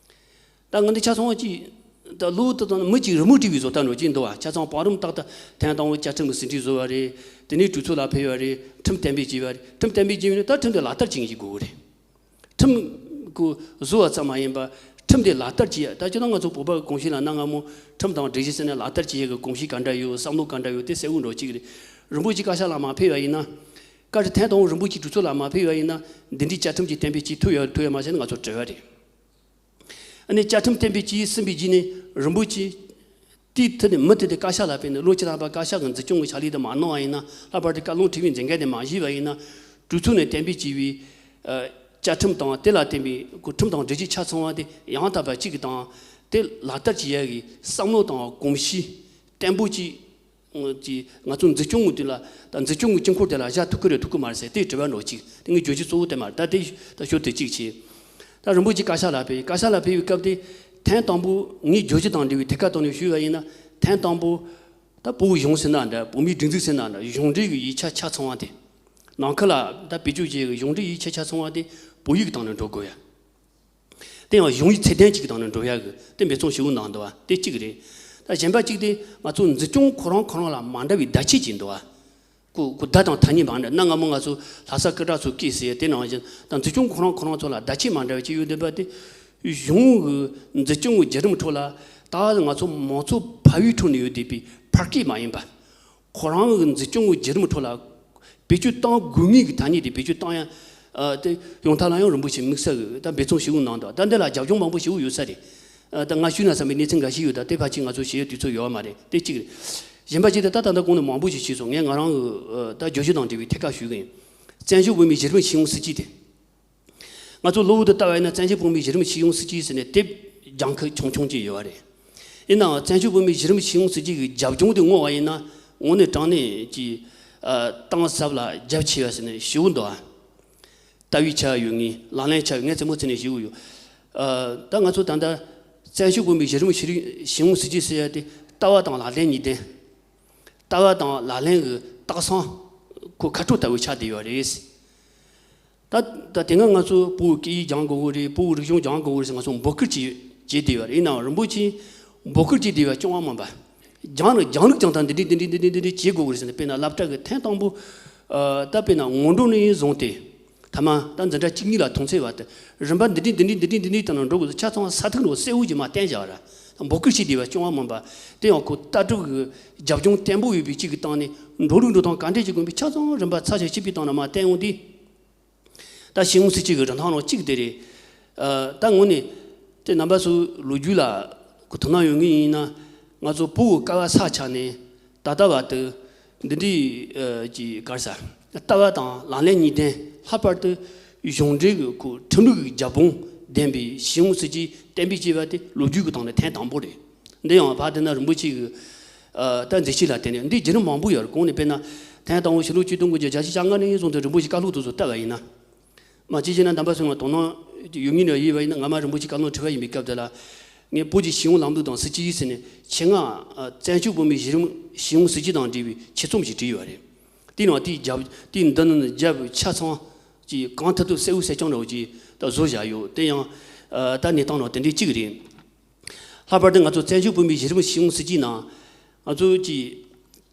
ད་ང་འདི་ཆ་ཚང་བ་ཅིག་ད་ལོ་དེ་དང་མི་གཅིག་རི་མོ་བྲིས་པའི་བཟོ་ལྟ་འདྲ་བོ་ཅིག་འདུག་བ། ཆ་ཚང་བང་རིམ་ཏག་ཏག། ཐེངས་དང་པོ་བཅའ་ཁྲིམས་ཀྱི་ཟིན་བྲིས་བཟོས་པ་རེད། དེ་ནས་གྲོས་ཚོགས་ལ་ཕེབས་པ་རེད། ཁྲིམས་གཏན་འབེབས་བྱས་པ་རེད། ཁྲིམས་གཏན་འབེབས་བྱས་ཡོད་ན་ད་ཁྲིམས་དེ་ལག་བསྟར་བྱེད་མཁན་ཞིག་དགོས་གི་རེད། ཁྲིམས་ཀྱི་བཟོ་བ་ཙམ་མ་ཡིན་པ། ཁྲིམས་དེ་ལག་བསྟར་བྱེད་ཡ། ད་ཅི་ད་ང་ཚོ་བོད་པ་གི་གོམས་གཤིས་ལ་གནའ་སྔ་མོ་ཁྲིམས་དང་སྒྲིག་གཞི་ཟེར་ནས་ལག་བསྟར་བྱེད་ཡ་གི་གོམས་གཤིས་ག་འདྲ་ཡོད། བསམ་བློ་ག་འདྲ་ཡོད། དེ་གསལ་པོ་འདྲ་བོ་ཅིག་རེད། རིན་པོ་ཆེ་བཀའ་ཤག་ལ་མར་ཕེབས་པ་ཡིན་ན། བཀའ་ཁྲི་ཐེངས་དང་པོ་རིན་པོ་ཆེ་གྲོས་ཚོགས་ལ་མར་ཕེབས་པ་ཡིན་ན། འདི་འདྲའི་བཅའ་ཁྲིམས་ཀྱི་གཏན་འབེབས་བྱེད་ཐུབ་ཡོད་ཐུབ་ཡོད་མ་ཤེས་ན་ང་ཚོ་དྲི་བ་རེད། ཨ་ནི་བཅའ་ཁྲིམས་གཏན་འབེབས་བྱས་ཟིན་པའི་རྗེས་ནས་རིན་པོ་ཆེ་དེའི་མཐུད་ནས་མུ་མཐུད་དེ་བཀའ་ཤག་ལ་ཕེབས་ནས། ལོ་བཅུ་ཐམ་པ་བཀའ་ཤག་གི་འཛིན་སྐྱོང་གི་ཕྱག་ལས་དེ་མ་གནང་བ་ཡིན་ན། ལྷག་པར་དུ་བཀའ་བློན་ཁྲི་པའི་མཛད་འགན་དེ་མ་བཞེས་པ་ཡིན་ན། གྲོས་ཚོགས་ནས་གཏན་འབེབས་བྱས་པའི། ཨ། བཅའ་ཁྲིམས་དང་དེ་ལ་བརྟེན་པའི་ཁྲིམས་དང་སྒྲིག་གཞི་ཆ་ཚང་བ་དེ་ཡང་དག་པ་གཅིག་དང་། དེ་ལག་བསྟར་བྱེད་ཡ་གི་བསམ་བློ་དང་གོམས་གཤིས་བརྟན་པོ་ཅིག་ཅིག་ང་ཚོ་འཛིན་སྐྱོང་གི་དུས་ལ། ད་འཛིན་སྐྱོང་གི་དཀྱིལ་འཁོར་དེ་ལ་བཞག་ཐུབ་ཀྱི་རེད་ཐུབ་ཀྱི་མ་རེད་ཟེར་དེའི་དྲི་བ་འདྲ་བོ་ཅིག། དེ་ངའི་བརྗོད་གཞི་གཙོ་བོ་དེ་མ་རེད། ད་དེ་ད་ཞོར་དེ་གཅིག་བྱས། ད་རིན་པོ་ཆེ་བཀའ་ཤག་ལ་ཕེབས། བཀའ་ཤག་ལ་ཕེབས་པའི་སྐབས་དེ་ཐེངས་དང་པོ་ངའི་བརྗོད་གཞི་དང་འབྲེལ་བའི་ཐད་ཀར་ཐོག་ནས་ཞུས་པ་ཡིན་ན། ཐེངས་དང་པོ་ད་བོད་གཞུང་ཟེར་ན་འདྲ། བོད་མིའི་སྒྲིག་འཛུགས་ཟེར་ན་འདྲ། གཞུང་འབྲེལ་གྱི་ཡིག་ཆ་ཆ་ཚང་བ་དེ། ནང་ཁུལ་ལ་ད་བེད་སྤྱོད་བྱེད་ཡ་གི་གཞུང་འབྲེལ་ཡིག་ཆ་ཆ་ཚང་བ་དེ་བོད་ཡིག་གི་སྟེང་ནས་འགྲོ་དགོས་ཡ། དེ་ཡང་གཞུང་ཡིག་ཚད་ལྡན་གཅིག་གི་སྟེང་ནས་འགྲོ་ཡ་གི་དེ་འབད་བརྩོན་ཞེ་པོ་གནང་འདུག་བ། དེ་གཅིག་རེད། ད་གཞན་པ་གཅིག་དེ་ང་ཚོ་འཛིན་སྐྱོང་ཁོ་རང་ཁོ་རང་ལ་མ་འདྲ་བའི་བརྡ་ཆད་ཅིག་འདུག་བ། ཁོ་ཁོ་བརྡ་དང་ཐ་སྙད་མ་འདྲ། གནའ་སྔ་མོ་ང་ཚོ་ལྷ་ས་སྐད་གྲགས་ཚོ་སྐད་ཟེར་དེ་ནང་བཞིན་ད་འཛིན་སྐྱོང་ཁོ་རང་ཁོ་རང་ཚོ་ལ་བརྡ་ཆད་མ་འདྲ་བ་ཅིག་ཡོད་བསྡད་པ་དེ། གཞུང་གི་འཛིན་སྐྱོང་གི་བརྒྱུད་རིམ་ཁྲོད་ལ་ད་ང་ཚོ་མང་ཚོགས་ཕ་བའི་ཁྲོད་ནས་ཡོད་བསྡད་པའི་ཕར་སྐད་མ་ཡིན་པ། ཁོ་རང་གི་འཛིན་སྐྱོང་གི་བརྒྱུད་རིམ་ཁྲོད་ལ་བེད་སྤྱོད་བཏང་དགོས་ངེས་ཀྱི་ཐ་སྙད་དེ་བེད་སྤྱོད་བཏང་ཡ། ཨ། དེ་ཡོང་ཐབས་ལ་ཡང་རིན་པོ་ཆེ་དམིགས་བསལ་གྱི་ད་འབད་བརྩོན་ཞེ་པོ་གནང་འདུག་ད་འདི་ལ་རྒྱབ་ལྗོངས་མང་པོ་ཞེ་པོ་ཡོད་ས་རེད། ཨ། ད་ང་ཤུལ་ན་བསམ་པའི་གནས་ཚུལ་འགའ་ཞིག་ཡོད། ད་དེ་ཕལ་ཆེར་ང་ཚོ་བཤད་ཡ་དུས་ཚོད་ཡོད་མ་རེད། དེ་གཅིག་རེད། གཞན་པ་ཅིག་ད་ད་ད་ལྟ་གོང་ནས་མང་པོ་ཞིག་བཤད་སོང་། ངས་ང་རང་གི་ཨ་ད་བརྗོད་གཞི་དང་འབྲེལ་བའི་ཐད་ཀར་ཞུ་གི་ཡིན། བཙན་བྱོལ་བོད་མིའི་གཞི་རིམ་ཤེས་ཡོན་སྲིད་ཇུས་དེ། ང་ཚོ་གློ་བུར་དུ་ལྟ་བ་ཡིན་ན་བཙན་བྱོལ་བོད་མིའི་གཞི་རིམ་ཤེས་ཡོན་སྲིད་ཇུས་ཟེར་ནས་དེབ་ལྗང་ཁུ་ཆུང་ཆུང་ཅིག་ཡོད་པ་རེད། ཡིན་ནའང་བཙན་བྱོལ་བོད་མིའི་གཞི་རིམ་ཤེས་ཡོན་སྲིད་ཇུས་ཀྱི་རྒྱབ་ལྗོངས་དེ་བསྔོགས་པ་ཡིན་ན། དངོས་གནས་དྲང་གནས་ཀྱི་ཨ་གཏིང་ཟབ་ལ་རྒྱ་ཆེ་བ་ཟེར་ནས་ཞུ་གི་འདུག་ཨ། ལྟ་བའི་ཆ་ཡོད་ངེས། ལག་ལེན་ཆ་ཡོད། ངས་རྩེད་མོ་རྩེ་ནས་ཞུ་གི་ཡོད། ཨ། ད་ང་ཚོ་ད་ལྟ་བཙན་བྱོལ་བོད་མིའི་གཞི་རིམ་ཤེས་རིག་ཤེས་ཡོན་སྲིད་ཇུས་ཟེར་ཡ་དེ་ལྟ་བ་དང་ལག་ལེན་གཉིས་ལྡན། ལྟ་བ་དང་ལག་ལེན་གྱི་རྟགས་མཚན་ཁོ་ཁ་དྲོ་ལྟ་བུ་ཆགས་བསྡད་ཡོད་རེད། ད་ད་དེ་སྔ་ང་ཚོ་བོད་ཀྱི་སྐད་ཡིག་སྦྱང་དགོས་ཀྱི་རེད། བོད་རིག་གཞུང་སྦྱང་དགོས་ཀྱི་རེད་ཟེར་ང་ཚོ་འབོད་སྐུལ་བྱེད་བྱེད་བསྡད་ཡོད་རེད། ཡིན་ནའང་རིན་པོ་ཆེས་འབོད་སྐུལ་བྱེད་བསྡད་པ་རྐྱང་བ་མིན་པ། སྦྱང་ནས་སྦྱང་ལུགས་ཀྱང་ད་འདི་འདྲ་འདི་འདྲ་འདི་འདྲ་འདི་འདྲ་བྱེད་དགོས་ཀྱི་རེད་ཟེར་ནས། དཔེར་ན་སློབ་གྲྭ་གི་ཐེངས་དང་པོ། ཨ། ད་དཔེར་ན་སྔོན་འགྲོ་ནས་བཟུང་སྟེ། ཐ་མ་ད་འཛིན་གྲྭ་བཅུ་གཉིས་ལ་ཐོན་ཚར་བ་དེ། རིམ་པ་འདི་འདྲ་འདི་འདྲ་འདི་འདྲ་འདི་འདྲ་བཏང་ནས་འགྲོ་དགོས་ཚུལ་ཆ་ཚང་ས་ཐིག་ནང་གསལ་བོ་ཅིག་མར་བསྟན་བཞག་ར། འབོད་སྐུལ་བྱེད་བསྡད་པ་རྐྱང་བ་མིན་པ། དེ་ཡང་ཁོ་ལྟ་གྲུབ་ཀྱི་རྒྱབ་ལྗོངས་བརྟན་པོ་ཡོད་པའི་གཅིག་གི་སྟེང་ནས་འགྲོ་ལུགས་འགྲོ་སྟངས་ག་འདྲས་ཅིག་དགོས་པའི་ཆ་ཚང་རིམ་པ་ཚར་ཞིང་ཕྱིས་པའི་སྟེང་ནས་མར་བསྟན་ཡོང་དུས། ད་ཤེས་ཡོན་སྲིད་ཇུས་ཀྱི་རིན་ཐང་ནང་གཅིག་དེ་རེད། ཨ། ད་དངོས་གནས་དེ་རྣམ་པ་ཚོའི་ལོ་རྒྱུས་ལ་ཁོ་དོ་སྣང་ཡོད་ངེས་ཡིན་ན། ང་ཚོ་བོད་ཀྱི་སྐལ་བ་ས་ཆ་ནས་ད་ལྟ་བར་དུ་འདི་འདྲའི་ཨ་ཅིག་ག་རེ་ཟ། ལྟ་བ་དང་ལག་ལེན་གཉིས་ལྡན། ལྷག་པར་དུ་གཞུང་འབྲེལ་གྱི་ཁོ་ཁྲིམས་ལུགས་ཀྱི་རྒྱབ་དཔུང་ལྡན་པའི་ཤེས་ཡོན་སྲིད་ཇུས་གཏན་འབེབས་བྱས་པ་དེ་ལོ་རྒྱུས་ཀྱི་སྟེང་ནས་ཐེངས་དང་པོ་རེད། འདི་ཡང་ཕར་བལྟས་ན་རིན་པོ་ཆེ་གི་ཨ་ད་མཛད་རྗེས་ལ་བརྟེན་ནས་འདི་བརྒྱུད་རིམ་མང་པོ་ཡོད་རེད། གོང་ནས་དཔེར་ན་ཐེངས་དང་པོ་ཕྱི་ལོ་ཆིག་སྟོང་དགུ་བརྒྱ་བརྒྱད་ཅུ་གྱ་ལྔ་ནས་བཟུང་སྟེ་རིན་པོ་ཆེའི་བཀའ་སློབ་དེ་ཚོ་བལྟས་པ་ཡིན་ན། མ་གཅིག་བྱས་ན་རྣམ་པ་ཚོ་ལ་དོ་སྣང་ཡོད་ངེས་ནས་ཡིན་པ་ཡིན་ན། སྔ་མ་རིན་པོ་ཆེའི་བཀའ་སློབ་དྲི་བ་ཡིན་པའི་སྐབས་དེ་ལ། ངས་བོད་ཀྱི་ཤེས་ཡོན་ལམ་ལུགས་དང་སྲིད་ཇུས་ཟེར་ནས་ཆེད་མངགས་ཨ་བཙན་བྱོལ་བོད་མིའི་གཞི་རིམ་ཤེས་ཡོན་སྲིད་ཇུས་དང་འབྲེལ་བའི་ཆེད་རྩོམ་ཞིག་བྲིས་ཡོད་རེད། དེའི་ནང་དེའི་རྒྱབ་དེའི་འདི་ནི་རྒྱབ་ཆ་ཚང་གི་གང་ཐུབ་ཐུབ་གསལ་བོ་གསལ་རྐྱང་འདྲ་བོ་ཅིག་ད་བཟོ་བཞག་ཡོད། དེ་ཡང་ཨ་ད་གནས་སྟངས་ནང་དེ་འདྲའི་གཅིག་རེད། ལྷག་པར་དུ་ང་ཚོ་བཙན་བྱོལ་བོད་མིའི་གཞི་རིམ་ཤེས་ཡོན་སྲིད་ཇུས་ནང་ང་ཚོ་གི་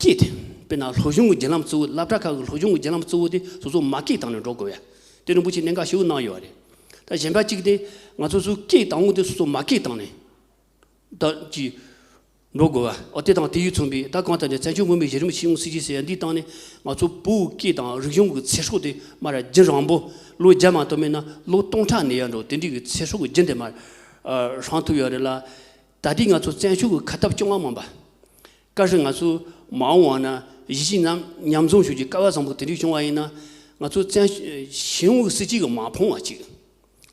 སྐད་དེ། དཔེར་ན་སློབ་སྦྱོང་གི་བརྒྱུད་ལམ་གཙོ་བོ། སློབ་གྲྭ་ཁག་གི་སློབ་སྦྱོང་གི་བརྒྱུད་ལམ་གཙོ་བོ་དེ་སོ་སོ་མ་སྐད་སྟེང་ནས་འགྲོ་དགོས་ཡ། དེ་རིན་པོ་ཆེས་གནད་འགག་ཞེ་པོ་གནང་ཡོད་རེད། ད་གཞན་པ་གཅིག་དེ་ང་ཚོ་ཚོའི་སྐད་དང་པོ་དེ་སོ་སོ་མ་སྐད་སྟེང་ནས་ད་ཅིག་འགྲོ་དགོས་པ། འོ་དེ་དང་དེ་ཡིས་མཚོན་པའི་ད་གང་ལྟར་ནས་བཙན་བྱོལ་བོད་མིའི་གཞི་རིམ་ཤེས་ཡོན་སྲིད་ཇུས་ཟེར་ཡ་འདིའི་སྟེང་ནས་ང་ཚོ་བོད་སྐད་དང་རིག་གཞུང་གི་ཚེ་སྲོག་དེ་མར་རྒྱུན་རིང་པོ་ལོ་བརྒྱ་མ་གཏོགས་མེད་ན་ལོ་སྟོང་ཕྲག་གནས་ཡ་འགྲོ། དེ་འདྲའི་གི་ཚེ་སྲོག་གི་རྒྱུན་དེ་མར་ཨ་ཧྲང་ཐུབ་ཡོད་རེད་ལ། ད་ལྟའི་ང་ཚོ་བཙན་བྱོལ་གྱི་ཁ་ཐབས་རྐྱང་བ་མིན་པ། བཀའ་ཤག་ང་ཚོ་མ་འོངས་པ་ན་གཞིས་བྱེས་རྣམས་མཉམ་འཛོམས་ཞུ་རྒྱུའི་སྐལ་བ་བཟང་པོ་དེ་འདྲ་བྱུང་བ་ཡིན་ན། ང་ཚོ་བཙན་ཤེས་ཡོན་གྱི་སྲིད་ཇུས་ཀྱི་མ་ཕོངས་པ་ཅིག་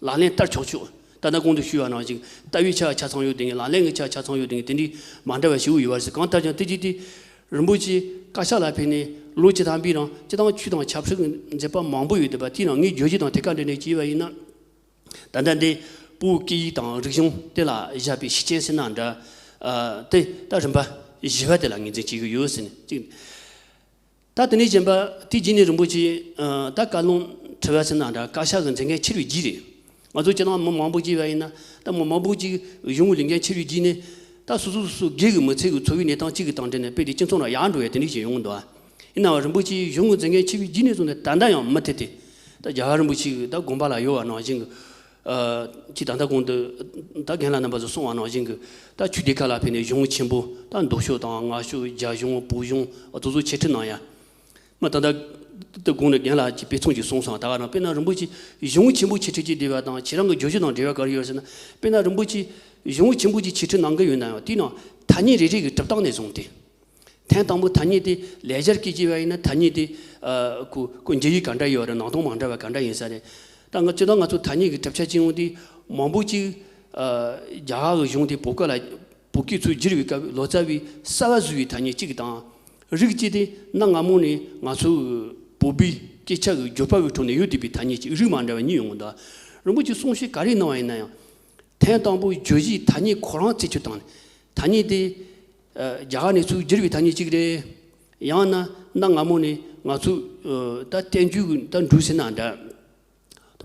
ལག་ལེན་བསྟར་ཆོག་ཆོག་ད་ལྟ་གོང་དུ་ཞུས་པ་ནང་བཞིན་ལྟ་བའི་ཆ་ཆ་ཚང་ཡོད་དེ་ངེས། ལག་ལེན་གྱི་ཆ་ཆ་ཚང་ཡོད་དེ་ངེས། དེ་འདྲའི་མ་འདྲ་བ་ཞིག་ཡོད་པ་རེད་ཟེར། གང་ལྟར་ཀྱང་དེ་རྗེས་དེ་རིན་པོ་ཆེ་བཀའ་ཤག་ལ་ཕེབས་ནས་ལོ་བཅུ་ཐམ་པའི་རིང་སྤྱི་བཏང་ཆོས་དང་ཆབ་སྲིད་ཀྱི་མཛད་པ་མང་པོ་ཡོད་བསྡད་པ། དེའི་ནང་ངས་བརྗོད་གཞི་དང་ཐད་ཀར་འབྲེལ་ནས་བྱས་པ་ཡིན་ན། ད་ལྟ་འདི་བོད་སྐད་ཡིག་དང་རིག་གཞུང་དེ་ལ་བཞག་པའི་ཤུགས་རྐྱེན་ཟེར་ན་འདྲ། ཨ་དེ་ད་རིམ་པ་བཞི་པ་དེ་ལ་ངོས་འཛིན་བྱེད་ཀྱི་ཡོད་ཟེར་ནས་གཅིག་ད་དེ་ནས་གཞན་པ་དེ་རྗེས་ནས་རིན་པོ་ཆེ་ཨ་ད་བཀའ་ལུང་དྲི་བ་ཟེར་ན་འདྲ། བཀའ་ཤག་གི་མཛད་འགན་འཁྱེར་བའི་རྗེས་རེད། ང་ཚོ་སྤྱིར་བཏང་མི་མང་པོ་ཅིག་ཡིན་པ་ཡིན་ན། ད་མི་མང་པོ་ཅིག་གཞུང་གི་ལས་འགན་འཁྱེར་བའི་རྗེས་ནས་ད་སོ་སོ་སོ་སོ་སྒེར་གྱི་མི་ཚེ་གི་འཚོ་བའི་གནས་སྟངས་གཅིག་གི་སྟེང་འབྲེལ་ནས་དཔེ་དེ་སྤྱི་ཚོགས་ནང་ཡར་འགྲོ་ཡ་དེ་འདྲ་ཞིག་ཡོང་གི་འདུག་ཨ། ཡིན་ནའང་རིན་པོ་ཆེས་གཞུང་གི་མཛད་འགན་འཁྱེར་བའི་རྗེས་ནས་བཟུང་ནས་ད་ལྟ་ཡང་མུ་མཐུད་དེ། ད་རྒྱ་གར་རིན་པོ་ཆེ་གི་ད་དགོངས་པ་ལ་ཡོད་པ་ནང་བཞིན་གྱི། ཨ་ཅིག་ད་ལྟ་གོང་དུ་ད་རྒན་ལགས་རྣམ་པ་ཚོས་གསུངས་པ་ནང་བཞིན་གྱི་ད་ཆོས་སྡེ་ཁག་ལ་ཕེབས་ནས་གཞུང་ཆེན་པོ་ད་མདོ་ཕྱོགས་དང་སྔགས་ཕྱོགས། རྒྱ་གཞུང་། བོད་གཞུང་། ཨ་དེ་ཚོ་འཆད་ཁྲིད་གནང་ཡ། མ་ད་ལྟ་དེ་གོང་ནས་རྒན་ལགས་ཀྱིས་དཔེ་མཚོན་ཅིག་གསུངས་སོང་། ད་ག་རང་དཔེར་ན་རིན་པོ་ཆེ་གཞུང་ཆེན་པོ་འཆད་ཁྲིད་ཅིག་བསྡད་པ་དང་ཁྱེད་རང་གི་བརྗོད་གཞི་དང་འབྲེལ་བ་ག་རེ་ཡོད་ཟེར་ན། དཔེར་ན་རིན་པོ་ཆེ་གཞུང་ཆེན་པོ་ཅིག་འཆད་ཁྲིད་གནང་གི་ཡོད་ན་ཡང་། དེའི་ནང་ཐ་སྙད་རེ་རེ་གི་གྲུབ་སྟངས་ནས་བཟུང་སྟེ། ཐེངས་དང་པོ་ཐ་སྙད་དེ་ལེགས་སྦྱར་སྐད་བྱས་པ་ཡིན་ན། ཐ་སྙད་དེ་ཨ་ཁོ་ཁོ་འགྱུར་ཡིག་ག་འདྲ་ཡོད་རེད། ནང་དོན་མ་འདྲ་བ་ག་འདྲ་ཡིན་ས་རེད། ད་ང་ཚོ་ད་ང་ཚོ་ཐ་སྙད་ཀྱི་གྲུབ་ཆ་ཅིག་ཡོང་དུས། མང་པོ་ཅིག་ཨ་རྒྱ་གར་གྱི་གཞུང་དེ་བོད་སྐད་ལ་བོད་སྐད་ཚུར་བསྒྱུར་བའི་སྐབས་ལོ་ཙཱ་བས་གསར་བ་བཟོས་པའི་ཐ་སྙད་གཅིག་དང་། རིགས་གཅིག་དེ་གནའ་སྔ་མོ་ནས་ང་ཚོ་བོད་པའི་སྐད་ཆ་གི་བརྗོད་པ་བའི་ཁྲོད་ནས་ཡོད་བསྡད་པའི་ཐ་སྙད་ཅིག་རིགས་མ་འདྲ་བ་གཉིས་ཡོང་གི་འདུག་རིན་པོ་ཆེས་གསུང་བཤད་ག་རེ་གནང་བ་ཡིན་ན་ཡང་། ཐེངས་དང་པོ་བརྗོད་གཞིའི་ཐ་སྙད་ཁོ་རང་རྩད་གཅོད་བཏང་ནས། ཐ་སྙད་དེ་ཨ་རྒྱ་གར་ནས་ཚུར་བསྒྱུར་བའི་ཐ་སྙད་ཅིག་རེད། ཡང་ན་གནའ་སྔ་མོ་ནས་ང་ཚོ་ཨ་ད་བསྟན་བཅོས་ཀྱི་ད་འབྲུ་ཟེར་ན་འདྲ།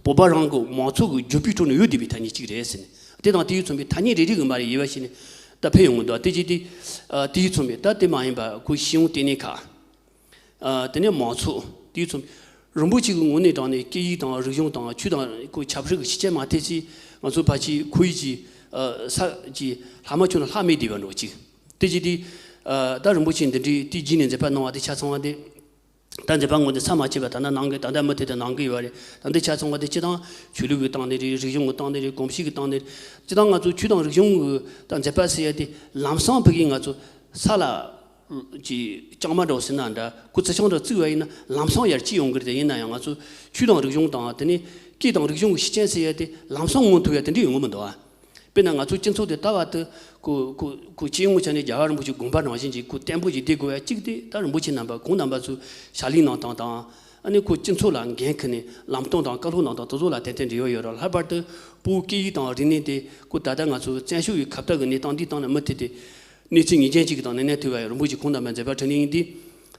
བོད་པ་རང་གི་མང་ཚོགས་ཀྱི་བརྗོད་པའི་ཁྲོད་ནས་ཡོད་བསྡད་པའི་ཐ་སྙད་ཅིག་རེད་ཟེར་ནས། དེ་དང་དེ་ཡིས་མཚོན་པའི་ཐ་སྙད་རེ་རེ་གི་མར་དབྱེ་བ་ཕྱེ་ནས་ད་ཕེབས་ཡོང་གི་འདུག་དེ་རྗེས་དེ་ཨ་དེ་ཡིས་མཚོན་པའི་ད་དེ་མ་ཡིན་པ་ཁོ་ཤེས་ཡོན་ལྟེ་གནས་ཁག་ཨ། དེ་ནས་མང་ཚོགས་དེའི་ཚོ་རིན་པོ་ཆེ་གི་ངོས་ནས་དྲངས་ནས་སྐད་ཡིག་དང་རིག་གཞུང་དང་ཆོས་དང་ཁོ་ཆབ་སྲིད་ཀྱི་ཤེས་བྱ་མ་ཐེབས་ཚེ་ང་ཚོ་ཕལ་ཆེར་ཁོར་ཡུག་ཅིག་ཨ། ས་ཅིག་ལྷག་མ་ཁྱོན་ནས་ལྷག་མེད་བསྡད་པ་འདྲ་བོ་ཅིག་དེ་བྱས་ཏེ། ཨ། ད་རིན་པོ་ཆེ་འདི་འདྲའི་དེའི་རྗེས་ནས་མཛད་པ་གནང་བ་དེ་ཆ་ཚང་བ་དེ། ད་མཛད་པ་ངོ་དེ་ཚར་མ་ཆད་པ་ད་ལྟ་གནང་གི། ད་ལྟ་མུ་མཐུད་དུ་གནང་གི་ཡོད་རེད། ད་ལྟ་ཆ་ཚང་བ་དེ་སྤྱི་དང་ཆོས་ལུགས་ཀྱི་སྟེང་ནས་རེད། རིག་གཞུང་གི་སྟེང་ནས་རེད། གོམས་གཤིས་ཀྱི་སྟེང་ནས་རེད། སྤྱི་དང་ང་ཚོ་ཆོས་དང་རིག་གཞུང་གི་ད་མཛད་པ་ཟེར་ཡ་དེ་ལམ་སང་ཕ་གི་ང་ཚོ་ས་ལ་ཅིག་རྐྱང་མ་འདྲ་བོ་ཟེར་ན་འདྲ། ཁོ་རྩི་ཤིང་འདྲ་བརྩིགས་པ་ཡིན་ན་ལམ་སང་ཡར་སྐྱེ་ཡོང་གི་རེད། དེ་ཡིན་ན་ཡང་ང་ཚོ་ཆོས་དང་རིག་གཞུང་དང་དེ་ནས་སྐད་དང་རིག་གཞུང་གི་ཤེས་བྱ་ཟེར་ཡ་དེ་ལམ་སང་མངོན་ཐུབ་ཡ་དེ་འདྲ་ཡོང་གི་མི་འདུག་ཨ། དཔེར་ན་ང་ཚོ་སྤྱི་ཚོགས་དེ་ལྟ་བ་དེ་ཁོ་ཁོ་ཁོ་སྤྱི་ཡོངས་ཆ་ནས་རྒྱལ་བ་རིན་པོ་ཆེ་དགོངས་པ་རང་བཞིན་གྱིས་ཁོ་བརྟན་པོ་ཞིག་བསྡད་དགོས་ཡ་གཅིག་དེ། ད་རིན་པོ་ཆེ་རྣམ་པ་ཁོང་རྣམ་པ་ཚོས་ཕྱག་ལས་གནང་སྟངས་དང་། ཨ་ནི་ཁོ་སྤྱི་ཚོགས་ལ་འགན་འཁུར་ནས་ལམ་སྟོན་དང་བཀའ་སློབ་གནང་སྟངས་དེ་ཚོ་ལ་ཏན་ཏན་འབྲེལ་བ་ཡོད་རེད། ལྷག་པར་དུ་བོད་སྐད་ཡིག་དང་རིག་གནས་དེ་ཁོ་ད་ལྟ་ང་ཚོ་བཙན་བྱོལ་བའི་ཁ་བཏགས་ཀྱི་གནས་སྟངས་འདིའི་སྟེང་ནས་མུ་མཐུད་དེ་གནས་ཚུལ་ངེས་ཅན་ཅིག་གི་སྟེང་ནས་གནས་ཐུབ་པ་ཡོད། རིན་པོ་ཆེ་ཁོང་རྣམ་པས་མཛད་པ་ཁྲིད་ནས་ཡིན་དུས།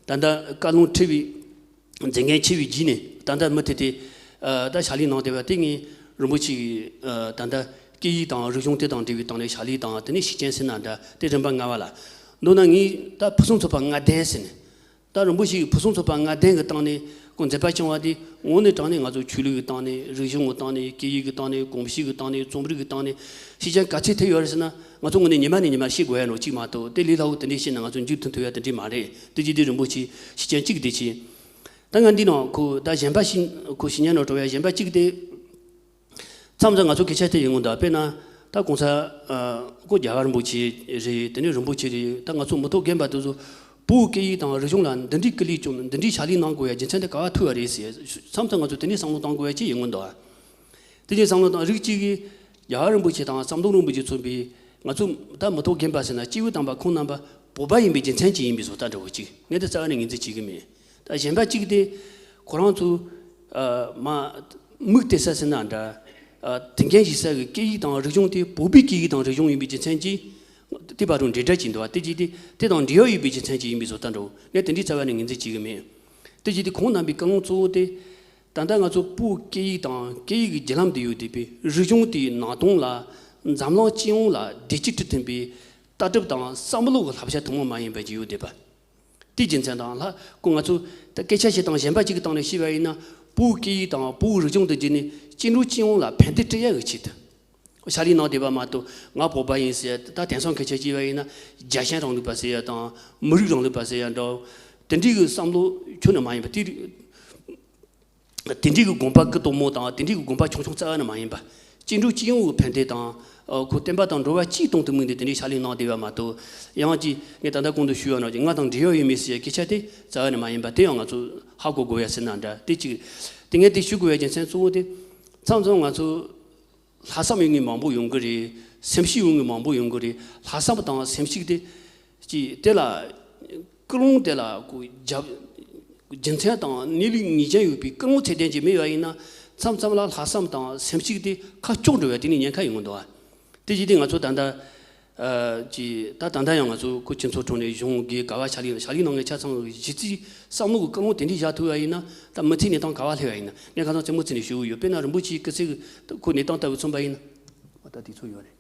ད་ལྟ་བཀའ་བློན་ཁྲི་པའི་མཛད་འགན་ཆེ་བའི་རྗེས་ནས་ད་ལྟ་མུ་མཐུད་དེ་ཨ། ད་ཕྱག་ལས་གནང་བསྡད་པ་དེ་ངས་རིན་པོ་ཆེ་གི་ཨ། ད་ལྟ་སྐད་ཡིག་དང་རིག་གཞུང་དེ་དང་འབྲེལ་བའི་སྟེང་ནས་ཕྱག་ལས་དང་། དེ་ནས་ཤུགས་རྐྱེན་ཟེར་ན་འདྲ། དེ་རིམ་པ་ལྔ་པ་ལ། མདོར་ན་ངས་ད་ཕུན་སུམ་ཚོགས་པ་ལྔ་ལྡན་ཟེར་ནས། ད་རིན་པོ་ཆེ་གི་ཕུན་སུམ་ཚོགས་པ་ལྔ་ལྡན་གྱི་སྟེང་ནས་ཁོང་མཛད་པ་བྱུང་བ་དེ་དངོས་གནས་དྲང་གནས་ང་ཚོ་ཆོས་ལུགས་ཀྱི་སྟེང་ནས། རིག་གཞུང་གི་སྟེང་ནས། སྐད་ཡིག་གི་སྟེང་ནས། གོམས་གཤིས་ཀྱི་སྟེང་ནས། རྩོམ་རིག་གི་སྟེང་ནས་ཤུགས་རྐྱེན་ག་ཚད་ཐེབས་ཡོད་རེད་ཟེར་ན། ང་ཚོ་དངོས་གནས་ཉི་མ་ནས་ཉི་མར་ཤེས་དགོས་ཡ་ནོ་གཅིག་མ་གཏོགས། དེ་ལས་སླ་བོ་དེ་འདྲས་བཤད་ན་ང་ཚོ་མཇུག་མཐུད་ཐུབ་ཡ་དེ་འདྲས་མ་རེད། དེ་བྱས་དུས་རིན་པོ་ཆེ་ཤུགས་རྐྱེན་གཅིག་དེ་བྱས། ད་ང་འདི་ནང་ཁོ་ད་གཞན་པ་ཞིག་ཁོ་ཞིག་ཉན་ནོ་འགྲོ་བའི་གཞན་པ་གཅིག་དེ། མཚམས་མཚམས་ང་ཚོ་སྐད་ཆ་དེ་ཡོང་གི་འདུག་དཔེར་ན་ད་གོང་ས་ཨ། ཁོ་རྒྱལ་བ་རིན་པོ་ཆེ་རེད། དེ་ནས་རིན་པོ་ཆེ་རེད། ད་ང་ཚོ་མི་ཐོག་རྒན་པ་དེ་ཚོ་བོད་སྐད་ཡིག་དང་རིག་གཞུང་ལ་འདི་འདྲའི་སྐུ་ལས་བསྐྱོན། འདི་འདྲའི་ཕྱག་ལས་གནང་དགོས་ཡ་རྒྱུ་མཚན་དེ་ག་བ་ཐུག་པ་རེད་ཟེར། མཚམས་མཚམས་ང་ཚོ་དེ་འདྲའི་བསམ་བློ་གཏོང་དགོས་ཡ་ཅིག་ཡོང་གི་འདུག་དེ་བཞིན་བསམ་བློ་བཏང་། རིགས་གཅིག་གིས་རྒྱལ་བ་རིན་པོ་ཆེ་དང་ཟམ་གདོང་རིན་པོ་ཆེ་མཚོན་པའི་ང་ཚོ་ད་མི་ཐོག་རྒན་པ་ཟེར་ན་སྐྱེས་བུ་དམ་པ་ཁོང་རྣམ་པ་བོད་པ་ཡིན་པའི་རྒྱུ་མཚན་གྱིས་ཡིན་པའི་བཟོ་ལྟ་འདྲ་བོ་གཅིག་ངས་དེ་རྩ་བ་ནས་ངོས་འཛིན་བྱེད་ཀྱི་མེད། ད་གཞན་པ་གཅིག་དེ་ཁོ་རང་ཚོ་ཨ། མ་མིག་བལྟ་ས་ཟེར་ན་འདྲ། ཨ། དེ་འགན་བཞེས་ས་གི་སྐད་ཡིག་དང་རིག་གཞུང་དེ་བོད་པའི་སྐད་ཡིག་དང་རིག་གཞུང་ཡིན་པའི་རྒྱུ་མཚན་གྱིས་དེ་བར་དུ་འབྲེལ་སྒྲ་གཅིག་འདུག་བ། དེ་གཅིག་དེ་དེ་དང་འབྲེལ་བ་ཡོད་པའི་རྒྱུ་མཚན་གྱིས་ཡིན་པའི་བཟོ་ལྟ་འདྲ་བོ། ངས་དེ་འདྲའི་རྩ་བ་ནས་ངོས་འཛིན་བྱེད་ཀྱི་མེད། དེ་བཞིན་དུ་ཁོང་རྣམ་པའི་བཀའ་ལུང་གཙོ་བོ་དེ། ད་ལྟ་ང་ཚོ་བོད་སྐད་ཡིག་དང་སྐད་ཡིག་གི་བརྒྱུད་ལམ་དུ་ཡོད་བསྡད་པའི་རིག་གཞུང་དེའི་ནང་དོན་ལ་འཛམ་གླིང་སྤྱི་ཡོངས་ལ་བདེ་སྐྱིད་སྤྲོད་ཐུབ་པའི་ལྟ་གྲུབ་དང་བསམ་བློ་གི་བསླབ་བྱ་ཐུན་མོང་མ་ཡིན་པ་ཅིག་ཡོད་བསྡད་པ། དེའི་རྒྱུ་མཚན་དང་ལྷག་ཁོ་ང་ཚོ་ད་སྐད་ཆ་བཤད་སྟངས་གཞན་པ་ཅིག་གི་སྟེང་ནས་བཤད་པ་ཡིན་ན། བོད་སྐད་ཡིག་དང་བོད་རིག་གཞུང་དུ་བརྒྱུད་ནས་སྐྱེ་འགྲོ་སྤྱི་ཡོངས་ལ་ཕན་བདེ་སྤྲད་ཡ་གི་ཆེད་དུ། ཤ་ལི་ནང་བསྡད་པ་མ་གཏོགས་ང་བོད་པ་ཡིན་ཟེར། ད་དེང་སང་སྐད་ཆ་བཤད་པ་ཡིན་ན་རྒྱལ་ཞེན་རིང་ལུགས་པ་ཟེར་ཡ་དང་། མི་རིགས་རིང་ལུགས་པ་ཟེར་ཡ་འདྲ། དེ་འདྲའི་གི་བསམ་བློ་ཁྱོན་ནས་མ་ཡིན་པ། དེ་དེ་འདྲའི་གི་དགོངས་པ་སྐུ་གཏོང་མོ་དང་དེ་འདྲའི་གི་དགོངས་པ་ཆུང་ཆུང་རྩ་བ་ནས་མ་ཡིན་པ། སྐྱེ་འགྲོ་སྤྱི་ཡོངས་ཀྱི་ཕན་བདེ་དང་། ཨ། ཁོ་བསྟན་པ་དང་འགྲོ་བ་གཅིག་གཏོང་ཐུབ་མིན་དེ་དེ་འདྲའི་ཤ་ལི་ནང་བསྡད་པ་མ་གཏོགས། ཡང་ཅིག་ངས་ད་ལྟ་གོང་དུ་ཞུས་པ་ནང་བཞིན་ང་དང་འབྲེལ་བ་ཡོད་མེད་ཟེར་ཡ་སྐད་ཆ་དེ་རྩ་བ་ནས་མ་ཡིན་པ་དེ་ཡང་ང་ཚོ་ཧ་གོ་དགོས་ཡ་ཟེར་ན་འདྲ། དེ་གཅིག་དེ་ངས་དེ་ཞུ་དགོས་ཡ་རྒྱུ་མཚན་གཙོ་བོ་དེ། མཚམས་མཚམས་ང་ཚོ་ལྷག་བསམ་ཡོད་མཁན་མང་པོ་ཡོང་གི་རེད། སེམས་ཤུགས་ཡོད་མཁན་མང་པོ་ཡོང་གི་རེད། ལྷག་བསམ་དང་སེམས་ཤུགས་དེ་ཅིག་དེ་ལ་ཀུན་སློང་དེ་ལ་ཁོ་རྒྱབ་རྒྱུ་མཚན་དང་གནས་ལུགས་ངེས་ཅན་ཡོད་པའི་ཀུན་སློང་ཚད་ལྡན་ཅིག་མེད་པ་ཡིན་ན། མཚམས་མཚམས་ལ་ལྷག་བསམ་དང་སེམས་ཤུགས་དེ་ཁ་སྐྱོ་འགྲོ་བའི་དེ་ནི་ཉེན་ཁ་ཡོང་གི་འདུག་བ། དེ་བཞིན་དུ་ང་ཚོ་ད་ལྟ་ཨ། ཅིག་ད་ད་ལྟ་ཡང་ང་ཚོ་ཁོ་སྤྱི་ཚོགས་ཁྲོད་ནས་གཞུང་སྒེར་ག་བ་ཕྱག་ལས་ཕྱག་ལས་གནང་མཁན་ཆ་ཚང་གི་གཞི་རྩའི་བསམ་བློ་གི་ཀུན་སློང་དེ་འདྲ་བཞག་ཐུབ་པ་ཡིན་ན། ད་མི་ཚེའི་གནས་སྟངས་ག་བ་སླེབས་པ་ཡིན་ན། ངས་ཁ་སང་རྩེད་མོ་རྩེ་ནས་ཞུ་གི་ཡོད། དཔེར་ན་རིན་པོ་ཆེའི་སྐུ་ཚེ་གི་ཁོ་གནས་སྟངས་ལྟ་བུ་མཚོན་པ་ཡིན་ན། ཨ། ད་དེ་ཚོ་ཡོད་རེད།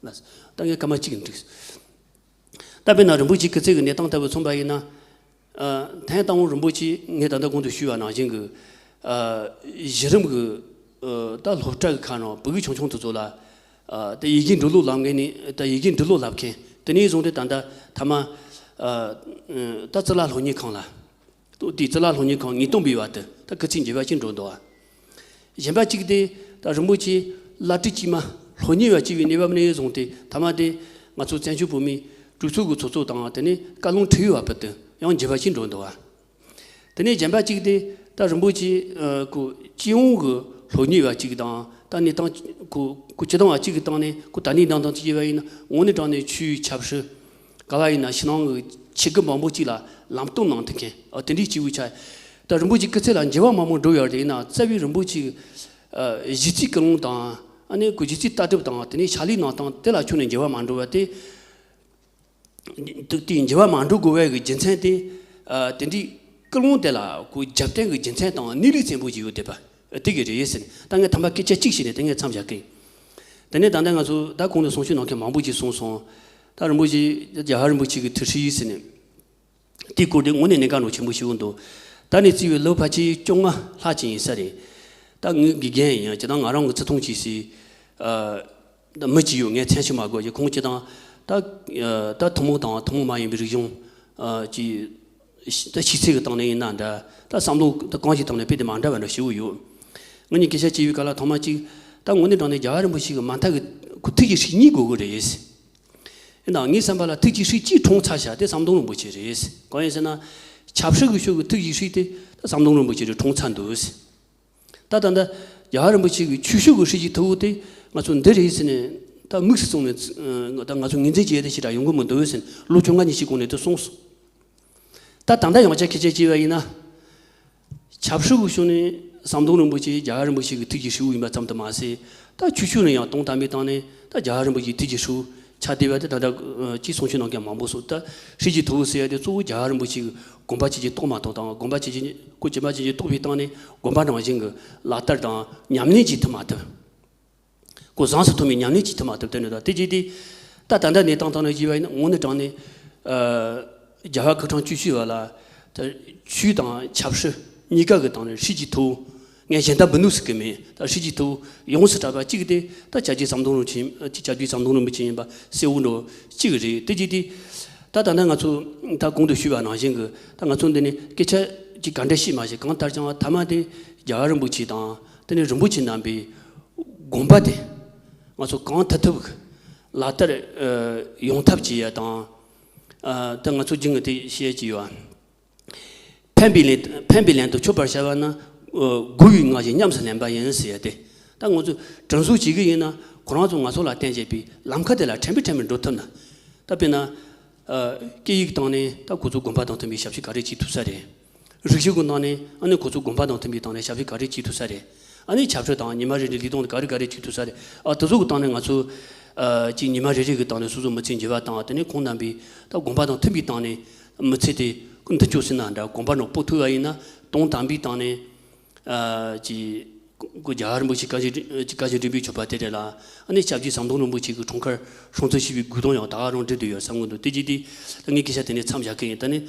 ལགས། ད་ངས་སྐར་མ་གཅིག་འགྲིག་ད་དཔེར་ན་རིན་པོ་ཆེའི་སྐུ་ཚེ་གི་གནས་སྟངས་ལྟ་བུ་མཚོན་པ་ཡིན་ན། ཨ། ཐེངས་དང་པོ་རིན་པོ་ཆེ་ངས་ད་ལྟ་གོང་དུ་ཞུས་པ་ནང་བཞིན་གྱི། ཨ། གཞི་རིམ་གྱི། ཨ། ད་སློབ་གྲྭ་གི་ཁ་ནང་བོད་ཡིག་ཆུང་ཆུང་དེ་ཚོ་ལ། ཨ། ད་ཡི་གེ་འབྲི་ཀློག་བསླབ་མཁན་ནི། ད་ཡི་གེ་འབྲི་ཀློག་བསླབ་མཁན་དེ་ནས་བཟུང་སྟེ་ད་ལྟ་ཐ་མ། ཨ། ད་ཙི་ལ་སློབ་གཉེར་ཁང་ལ། ཏོ་དེ་ཙི་ལ་སློབ་གཉེར་ཁང་ངེས་སྟོན་པའི་བར་དུ་ད་སྐུ་ཚེ་འགྱུར་བ་ཅིག་འགྲོ་འདུག་བ། གཞན་པ་གཅིག་དེ་ད་རིན་པོ་ཆེ་བླ་སྤྲུལ་དཀྱུས་མ་སློབ་གཉེར་བ་བྱས་པའི་གནས་བབ་ནས་བཟུང་སྟེ་ཐ་མ་དེ་ང་ཚོ་བཙན་བྱོལ་བོད་མིའི་གྲོས་ཚོགས་ཀྱི་ཚོགས་གཙོ་དང་དེ་ནས་བཀའ་བློན་ཁྲི་པའི་བར་དུ་ཡང་འགྱུར་བ་ཅིག་འགྲོ་འདུག་བ། དེ་ནས་གཞན་པ་གཅིག་དེ་ད་རིན་པོ་ཆེ་ཨ། ཁོ་སྤྱི་ཡོངས་ཀྱི་སློབ་གཉེར་བ་གཅིག་དང་ད་གནས་སྟངས་ཁོ་ཁོ་སྤྱི་བཏང་བ་གཅིག་གི་སྟེང་ནས་ཁོ་ད་ནས་བདམས་ཐོན་བྱས་པ་ཡིན་ན་དངོས་གནས་དྲང་གནས་ཆོས་ཆབ་སྲིད། ག་བ་ཡིན་ན་ཕྱི་ནང་གི་ཆེད་དགུ་མང་པོ་གཅིག་ལ་ལམ་སྟོན་གནང་ཐུབ་མཁན། ཨ། དེ་འདྲའི་སྐྱེས་བུ་ཆགས། ད་རིན་པོ་ཆེའི་སྐུ་ཚེ་ལ་འགྱུར་བ་མང་པོ་འགྲོ་ཡོད་རེད། ཡིན་ནའང་རྩ་བའི་རིན་པོ་ཆེའི། ཨ། གཞི་རྩའི་ཀུན་སློང་དང་། ཨ་ནི་ཁོ་གཞི་རྩའི་ལྟ་གྲུབ་དང་དེ་ནས་ཕྱག་ལས་གནང་སྟངས་དེ་ལ་ཁྱོན་ནས་འགྱུར་བ་མ་འགྲོ་བ་དེ། དེ་དེ་འགྱུར་བ་མ་འགྲོ་དགོས་པའི་གི་རྒྱུ་མཚན་དེ། ཨ། དེ་འདྲའི་ཀུན་སློང་དེ་ལ་ཁོ་རྒྱབ་རྟེན་གྱི་རྒྱུ་མཚན་དང་གནས་ལུགས་བཙན་པོ་ཞིག་ཡོད་བསྡད་པ་དེ་གི་རེད་ཟེར་ནས། ད་ངས་ཐ་མ་སྐད་ཆ་གཅིག་བཤད་ནས་དེ་ངས་མཚམས་བཞག་གི། དེ་ནས་ད་ལྟ་ང་ཚོ་ད་གོང་དུ་གསུང་ཆོས་གནང་མཁན་མང་པོ་ཞིག་གསུངས་སོང་། ད་རིན་པོ་ཆེ་རྒྱལ་བ་རིན་པོ་ཆེ་གི་ཐུགས་སྲས་ཟེར་ནས། དེའི་སྐོར་དེ་དངོས་གནས་གནད་འགག་ནོ་ཆེན་པོ་ཞིག་འདུག་ད་ནས་བརྩིས་པའི་ལོ་ཕལ་ཆེར་བཅོ་ལྔ་ལྷག་ཅིག་ཡིན་ས་རེད། ད་ངའི་དགེ་རྒན་ཡིན་ཡང་ཇི་ལྟར་ང་རང་གི་བརྩི་མཐོང་བྱས་སའི་ཨ་ད་མི་གཅིག་ཡོད། ངས་མཚན་ཞིག་མ་དགོས་ཀྱི། ཁོང་སྤྱིར་བཏང་ད་ཨ་ད་ཐུན་མོང་དང་ཐུན་མོང་མ་ཡིན་པའི་རིག་གཞུང་ཨ་ཅིག་ད་ཤེས་ཚད་ཀྱི་སྟེང་ནས་ཡིན་ན་འདྲ། ད་བསམ་བློ་ད་གང་ཞིག་སྟེང་ནས་དཔེ་དེ་མ་འདྲ་བ་འདྲ་ཞིག་ཡོད། ང་གཉིས་སྐད་ཆ་བྱས་པའི་སྐབས་ལ་ཐོག་མ་གཅིག་ད་དངོས་གནས་དྲང་གནས་རྒྱལ་བ་རིན་པོ་ཆེ་གི་མ་མཐའ་གི་ཁོ་ཐུགས་ཀྱི་ཧྲིལ་གཉིས་དགོས་ཀྱི་རེད། ཡིན་ནའང་ངའི་བསམ་པ་ལ་ཐུགས་ཀྱི་ཧྲིལ་གཅིག་འཁྲུངས་ཚར་བཞག་དེ་ཟམ་གདོང་རིན་པོ་ཆེ་རེད། གང་ཡིན་ཟེར་ན། ཆབ་སྲིད་ཀྱི་ཕྱོགས་ཀྱི་ཐུགས་ཀྱི་ཧྲིལ་དེ་ད་ཟམ་གདོང་རིན་པོ་ཆེ་རེད། འཁྲུངས་ཚར་འདུག་ད་ད་ལྟ་རྒྱལ་བ་རིན་པོ་ཆེ་གི་ཆོས་ཕྱོགས་ཀྱི་ཧྲིལ་གྱི་ཐུ་བོ་དེ་ང་ཚོ་འདི་རེད་ཟེར་ནས་ད་དམིགས་སུ་བཙུགས་ནས་ད་ང་ཚོ་ངོས་འཛིན་བྱེད་ཡ་དེ་ཞེ་དྲག་ཡོང་གི་མི་འདུག་ཟེར་ནས་ལོ་བཅོ་ལྔ་ཉི་ཤུ་གོང་ནས་དེ་གསུངས་སོང་། ད་ད་ལྟ་ཡང་བསྐྱར་སྐད་ཆ་བྱས་པ་ཡིན་ན། ཆབ་སྲིད་ཀྱི་ཕྱོགས་ནས་ཟམ་གདོང་རིན་པོ་ཆེ་རྒྱལ་བ་རིན་པོ་ཆེ་གི་ཐུགས་ཀྱི་ཧྲིལ་བོ་ཡིན་པ་ཙམ་དུ་མ་ཟད། ད་ཆོས་ཕྱོགས་ནས་ཡང་དོན་དམ་པའི་སྟེང་ནས་ད་རྒྱལ་བ་རིན་པོ་ཆེའི་ཐུགས་ཀྱི་ཧྲིལ་བོ་ཆགས་བསྡད་པ་དེ་ད་ལྟ་ཅིག་གསུང་ཆོས་གནང་མཁན་མང་པོ་སོང་། ད་ཧྲིལ་གྱི་ཐུ་བོ་ཟེར་ཡ་དེ་གཙོ་བོ་རྒྱལ་བ་རིན་པོ་ཆེ་གི་དགོངས་པ་ཇི་བཞིན་རྟོགས་མ་ཐུབ་དང་། དགོངས་པ་ཇི་བཞིན་ཁོ་ཇི་མ་ཇི་བཞིན་རྟོགས་པའི་སྟེང་ནས་དགོངས་པ་ནང་བཞིན་གྱི་ལག་བསྟར་དང་ཉམས་ལེན་བྱེད་ཐུབ་མ་ཐུབ། ཁོ་གཟེངས་སུ་ཐོན་པའི་ཉམས་ལེན་བྱེད་ཐུབ་མ་ཐུབ། དེ་ནི་ད་དེ་བྱས་དུས་ད་ད་ལྟ་གནས་སྟངས་སྟེང་ནས་བྱས་པ་ཡིན་ན་དངོས་གནས་དྲང་གནས་ཨ་རྒྱལ་བ་སྐུ་ཕྲེང་བཅུ་བཞི་པ་ལ་ད་ཆོས་དང་ཆབ་སྲིད་གཉིས་ཀ་གི་སྟེང་ནས་ཧྲིལ་གྱི་ཐུ་བོ། ངས་གཞན་དག་འབུལ་ནོ་ཟེར་གི་མེད། ད་ཧྲིལ་གྱི་ཐུ་བོ་ཡོངས་སུ་གྲགས་པ་གཅིག་དེ་ད་སྐྱབས་རྗེ་ཟམ་གདོང་རིན་པོ་ཆེ། སྐྱབས་རྗེ་ཟམ་གདོང་རིན་པོ་ཆེ་ཡིན་པ་གསལ་བོ་འདྲ་གཅིག་རེད། དེ་བྱས་དུས་ད་ད་ལྟ་ང་ཚོ་ད་གོང་དུ་ཞུས་པ་ནང་བཞིན་གྱི་ད་ང་ཚོ་འདི་ནས་སྐད་ཆ་ཅིག་ག་འདྲ་བཤད་མ་བཤད། གང་ལྟར་ཀྱང་ཐ་མ་དེ་རྒྱལ་བ་རིན་པོ་ཆེ་དང་དེ་ནས་རིན་པོ་ཆེ་རྣམ་པའི་དགོངས་པ་དེ་ང་ཚོ་གང་ཐུབ་ཐུབ་ཀྱི་ལག་བསྟར་ཨ་ཡོང་ཐབས་བྱེད་ཡ་དང་། ཨ་ད་ང་ཚོ་རྒྱུན་གྱི་དེ་བཤད་ཀྱི་ཡོད། ཕན་པའི་ལན། ཕན་པའི་ལན་དུ་མཆོད་པར་བྱ་བ་ན། ཨ་མགུ་བའི་ངག་བཞིན་ཉམས་སུ་ལེན་པ་ཡིན་ཟེར་ཡ་དེ། ད་ང་ཚོ་དྲིན་གཟོ་བྱེད་ཀྱི་ཡིན་ན་ཁོ་རང་ཚོ་ང་ཚོ་ལ་བསྟན་བྱས་པའི་ལམ་ཁ་དེ་ལ་དྲན་པས་དྲན་པས་འགྲོ་ཐུབ་ན། ད་དཔེར་ན། ཨ་སྐད་ཡིག་སྟེང་ནས་ད་ཁོ་ཚོ་དགོངས་པ་དང་མཐུན་པའི་ཞབས་ཕྱི་ག་རེ་བྱེད་ཐུབ་ས་རེད། རིག་གཞུང་གི་ནང་ནས་ཨ་ནི་ཁོ་ཚོ་དགོངས་པ་དང་མཐུན་པའི་སྟེང་ནས་ཞབས་ཕྱི་ག་རེ་བྱེད་ཐུབ་ས་རེད། ཨ་ནི་ཆབ་སྲིད་དང་ཉི་མ་རེ་རེའི་ལས་དོན་དེ་ག་རེ་ག་རེ་བྱེད་ཐུབ་ས་རེད། ཨ་དེ་ཚོ་གི་སྟེང་ནས་ང་ཚོ་ཨ་ཅིག་ཉི་མ་རེ་རེ་གི་སྟེང་ནས་སོ་སོ་མི་ཚེ་འགྱུར་བ་དང་། དེ་ནས་ཁོང་རྣམ་པའི་ད་དགོངས་པ་དང་མཐུན་པའི་སྟེང་ནས་མི་ཚེ་དེ་མདུན་སྐྱོད་ཟིན་ན་འདྲ། དགོངས་པ་ནང་སྤོ་ཐུབ་པ་ཡིན་ན་དོན་དམ་པའི་སྟེང་ནས་ཨ་ཅིག་སྐུ་རྒྱལ་བ་རིན་པོ་ཆེ་བཀའ་བཞིན་བཀའ་བཞིན་སྒྲུབ་པའི་མཆོད་པ་དེ་རེད་ལ། ཨ་ནི་སྐྱབས་རྗེ་ཟམ་གདོང་རིན་པོ་ཆེ་གི་འཁྲུངས་སྐར་སྲུང་བརྩི་ཞུས་པའི་དགོས་དོན་ཡང་ད་ག་རང་འགྲིག་བསྡད་ཡོད་བསམ་གི་འདུག་དེ་བྱས་དུས་ད་ངས་སྐད་ཆ་དེ་ནས་མཚམས་བཞག་གི་ཡིན། ད་ནི་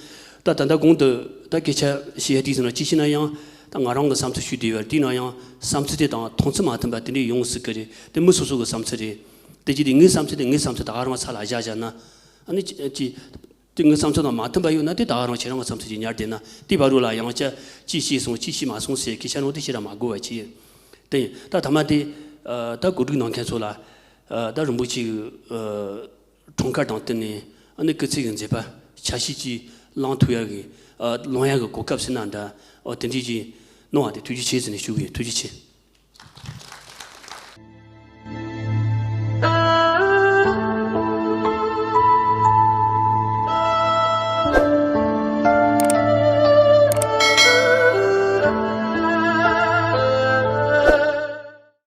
ད་ད་ལྟ་གོང་དུ་ད་སྐད་ཆ་བཤད་ཡ་དེའི་ཟིན་ན་ཅི་ཤེས་ན་ཡང་། ད་ང་རང་གི་བསམ་ཚུལ་ཞུས་བསྡད་ཡོད་རེད། དེས་ན་ཡང་བསམ་ཚུལ་དེ་དང་མཐོང་ཚུལ་མ་མཐུན་པ་དེ་འདྲས་ཡོང་སྲིད་གི་རེད། དེ་མི་སོ་སོ་གི་བསམ་ཚུལ་རེད། དེ་བྱས་དུས་ངའི་བསམ་ཚུལ་དེ་ངའི་བསམ་ཚུལ་ད་ག་རང་ས་ལ་བཞག་བཞག་ན། ཨ་ནི་ཅི་ཅི། དེ་ངའི་བསམ་ཚུལ་དང་མ་མཐུན་པ་ཡོད་ན་དེ་ད་ག་རང་ཁྱེད་རང་གི་བསམ་ཚུལ་ཅིག་ཉར་བསྡད་ན། དེ་བར་དུ་ལ་ཡང་བསྐྱར་ཅི་བཤད་སོང་ཅི་བཤད་མ་སོང་ཟེར་སྐད་ཆ་ནང་དེ་ཞེ་དྲག་མ་དགོས་པ་བྱས། དེ་ཡིན་ད་ཐ་མ་དེ་ཨ་ད་གོ་སྒྲིག་གནང་མཁན་ཚོ་ལ་ཨ་ད་རིན་པོ་ཆེ་གི་ཨ་འཁྲུངས་སྐར་དང་བསྟུན་ནས་ཨ་ནི་སྐུ་ཚེ་གི་མཛད་པ་ཆ་ཤས་ཅིག་བླང་ཐུབ་ཡ་གི་ཨ་བླང་ཡ་གི་གོ་སྐབས་ཟེར་ན་འདྲ། ཨོ་དེ་འདྲས་ཅིག་གནང་བ་དེ་ཐུགས་རྗེ་ཆེ་ཟེར་ནས་ཞུ་གི་ཡིན། ཐུགས་རྗེ་ཆེ།